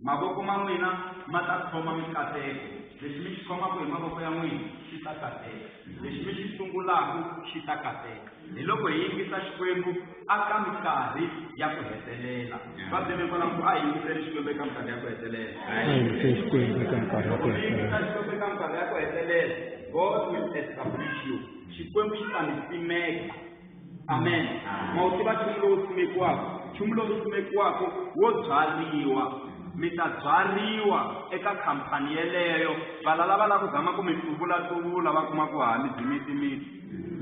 Mavoko ma n'wina ma ta khoma mikateko. Lexi mi xi khomaka hi mavoko ya n'wina xi ta kateka. Lexi mi xi sungulaka xi ta kateka. Hi loko hi yingisa Xikwembu aka minkarhi ya ku hetelela. Va byele kwalaho ku a hi yingiseli Xikwembu eka minkarhi ya ku hetelela. A hi yingiseli Xikwembu eka minkarhi ya ku Loko mi yingisa hetelela. Xikwembu eka minkarhi ya ku hetelela, God will establish you. Xikwembu xi ta mi simeka. Amen. Ma wu tiva nchumu lowu simekiwaka? Nchumu lowu simekiwaka wo byariwa. Mi ta byariwa eka khampani yeleyo. Valala va lava ku zama ku mi tsuvulatsuvula va kuma ku ha mi byi mitimiti.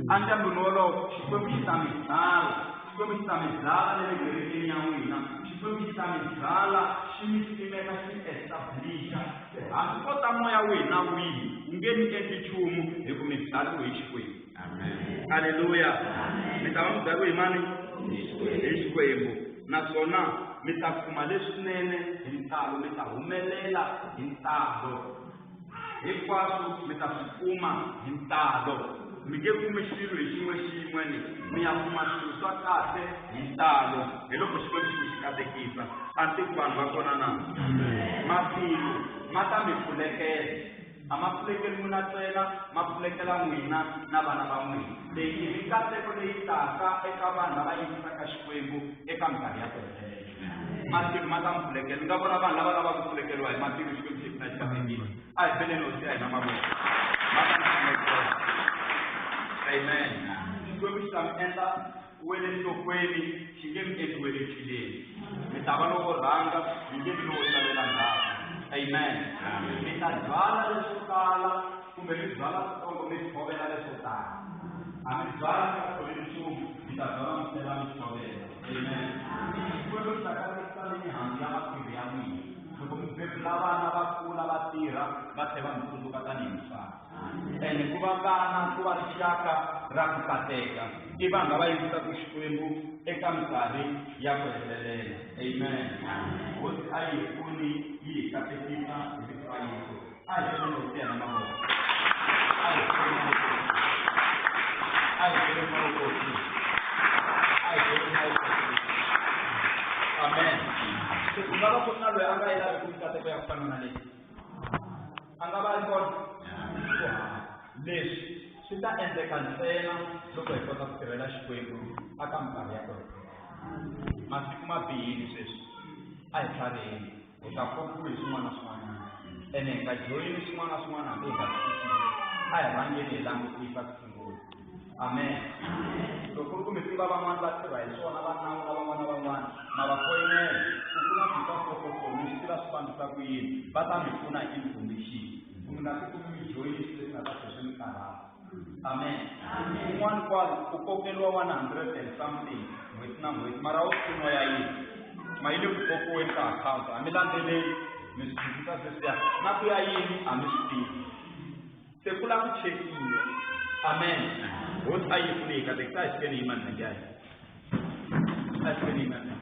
Endyangwini wolowo Xikwembu xi ta mi byala. Xikwembu xi ta mi byala le kerekeni ya n'wina. Xikwembu xi ta mi byala, xi mi simeka, xi mi establisha. Hambi ko ta moya wihi na wihi wu nge mi endli nchumu hi ku mi byariwe hi Xikwembu. Aleluya. Mi ta va mi byariwe hi mani? Hi Xikwembu. Naswona mi ta kuma leswinene hi ntalo, mi ta humelela hi ntalo. Hinkwaswo mi ta swi kuma hi ntalo. Mi nge kumi xilo hi xin'we xin'we ni mi ya kuma swilo swa kahle hi ntalo. Hi loko Xikwembu xi mi xi katekisa. A ni tivi vanhu va kona na? Matilo ma ta mi pfulekela. A ma pfulekeli n'wina ntsena, ma pfulekela n'wina na vana va n'wina. Leyi i mikateko leyi taka eka vanhu lava yingisaka Xikwembu eka minkarhi ya ku hetelela. Matilo ma ta mi pfulekela. Mi nga vona vanhu lava lavaka ku pfulekeriwa hi matilo Xikwembu xi na xi katekile. A hi beleni hosi ya hina mavoko. Ma ta mi pfulekela. Amen. Xikwembu xi ta mi endla wele nhlokweni, xi nge mi endli wele ncileni. Mi ta va lowo rhanga, mi nge vi lowo salela ndzhaku. Amen. Mi ta byala leswo tala kumbe mi byala switsongo mi tshovela leswo tala. A mi byali mi nga tshoveli nchumu, mi ta byala mi tlhela mi tshovela. Amen. Xikwembu xi ta katekisa ni mihandzu ya makhwiri ya n'wina. Loko mi bebula vana va kula va tirha, va tlhela va mi tsundzuka tanihi mutswari. Ene ku va vana ku va rixaka ra ku kateka. I vanhu lava yingisaka Xikwembu eka minkarhi ya ku hetelela. Amen. Hosi a yi hi pfuni yi hi katekisa hi vito ra Yesu. A hi beleni hosi ya hina mavoko. A hi beleni mavoko. A hi beleni mavoko. A hi beleni mavoko. Amen. Se ku nga va ku ri na loyi a nga yi laviki mikateko ya ku fana na leyi? A nga va ri kona? Leswi swi ta endleka ntsena loko hi kota ku tirhela Xikwembu aka minkarhi ya ku hetelela. Masiku ma bihile sweswi, a hi tlhariheni, hi nga kokiwi hi swin'wana na swin'wanyana, ene hi nga joyini swin'wana na swin'wana hambi hi nga swi twisisi. A hi rhangeni hi langutisa ku sungula. Amen. Loko ku ri ku mi tiva van'wana va tirha hi swona, va nawu na van'wana na van'wana, ma va foyinela ku ku na swilo swa so so so, mi swi tiva swi fambisa ku yini, va ta mi pfuna hi information. Ku mi nga tikumi mi joyini swilo leswi nga ta tlhela swi mi karhata. Amen. Un'wana kwala u kokeriwa 100 and something n'hweti na n'hweti, mara wu pfuniwa ya yini? Ma yi le ku kokiweni ka account, a mi landzeleli, mi swi twisisa sweswiya, na ku ya yini a mi swi tivi. Se ku lava ku chekiwa. Amen. Hosi a yi pfuni yi katekisa, a hi fikeni hi yima nenge ya hina. A hi fikeni hi yima nenge.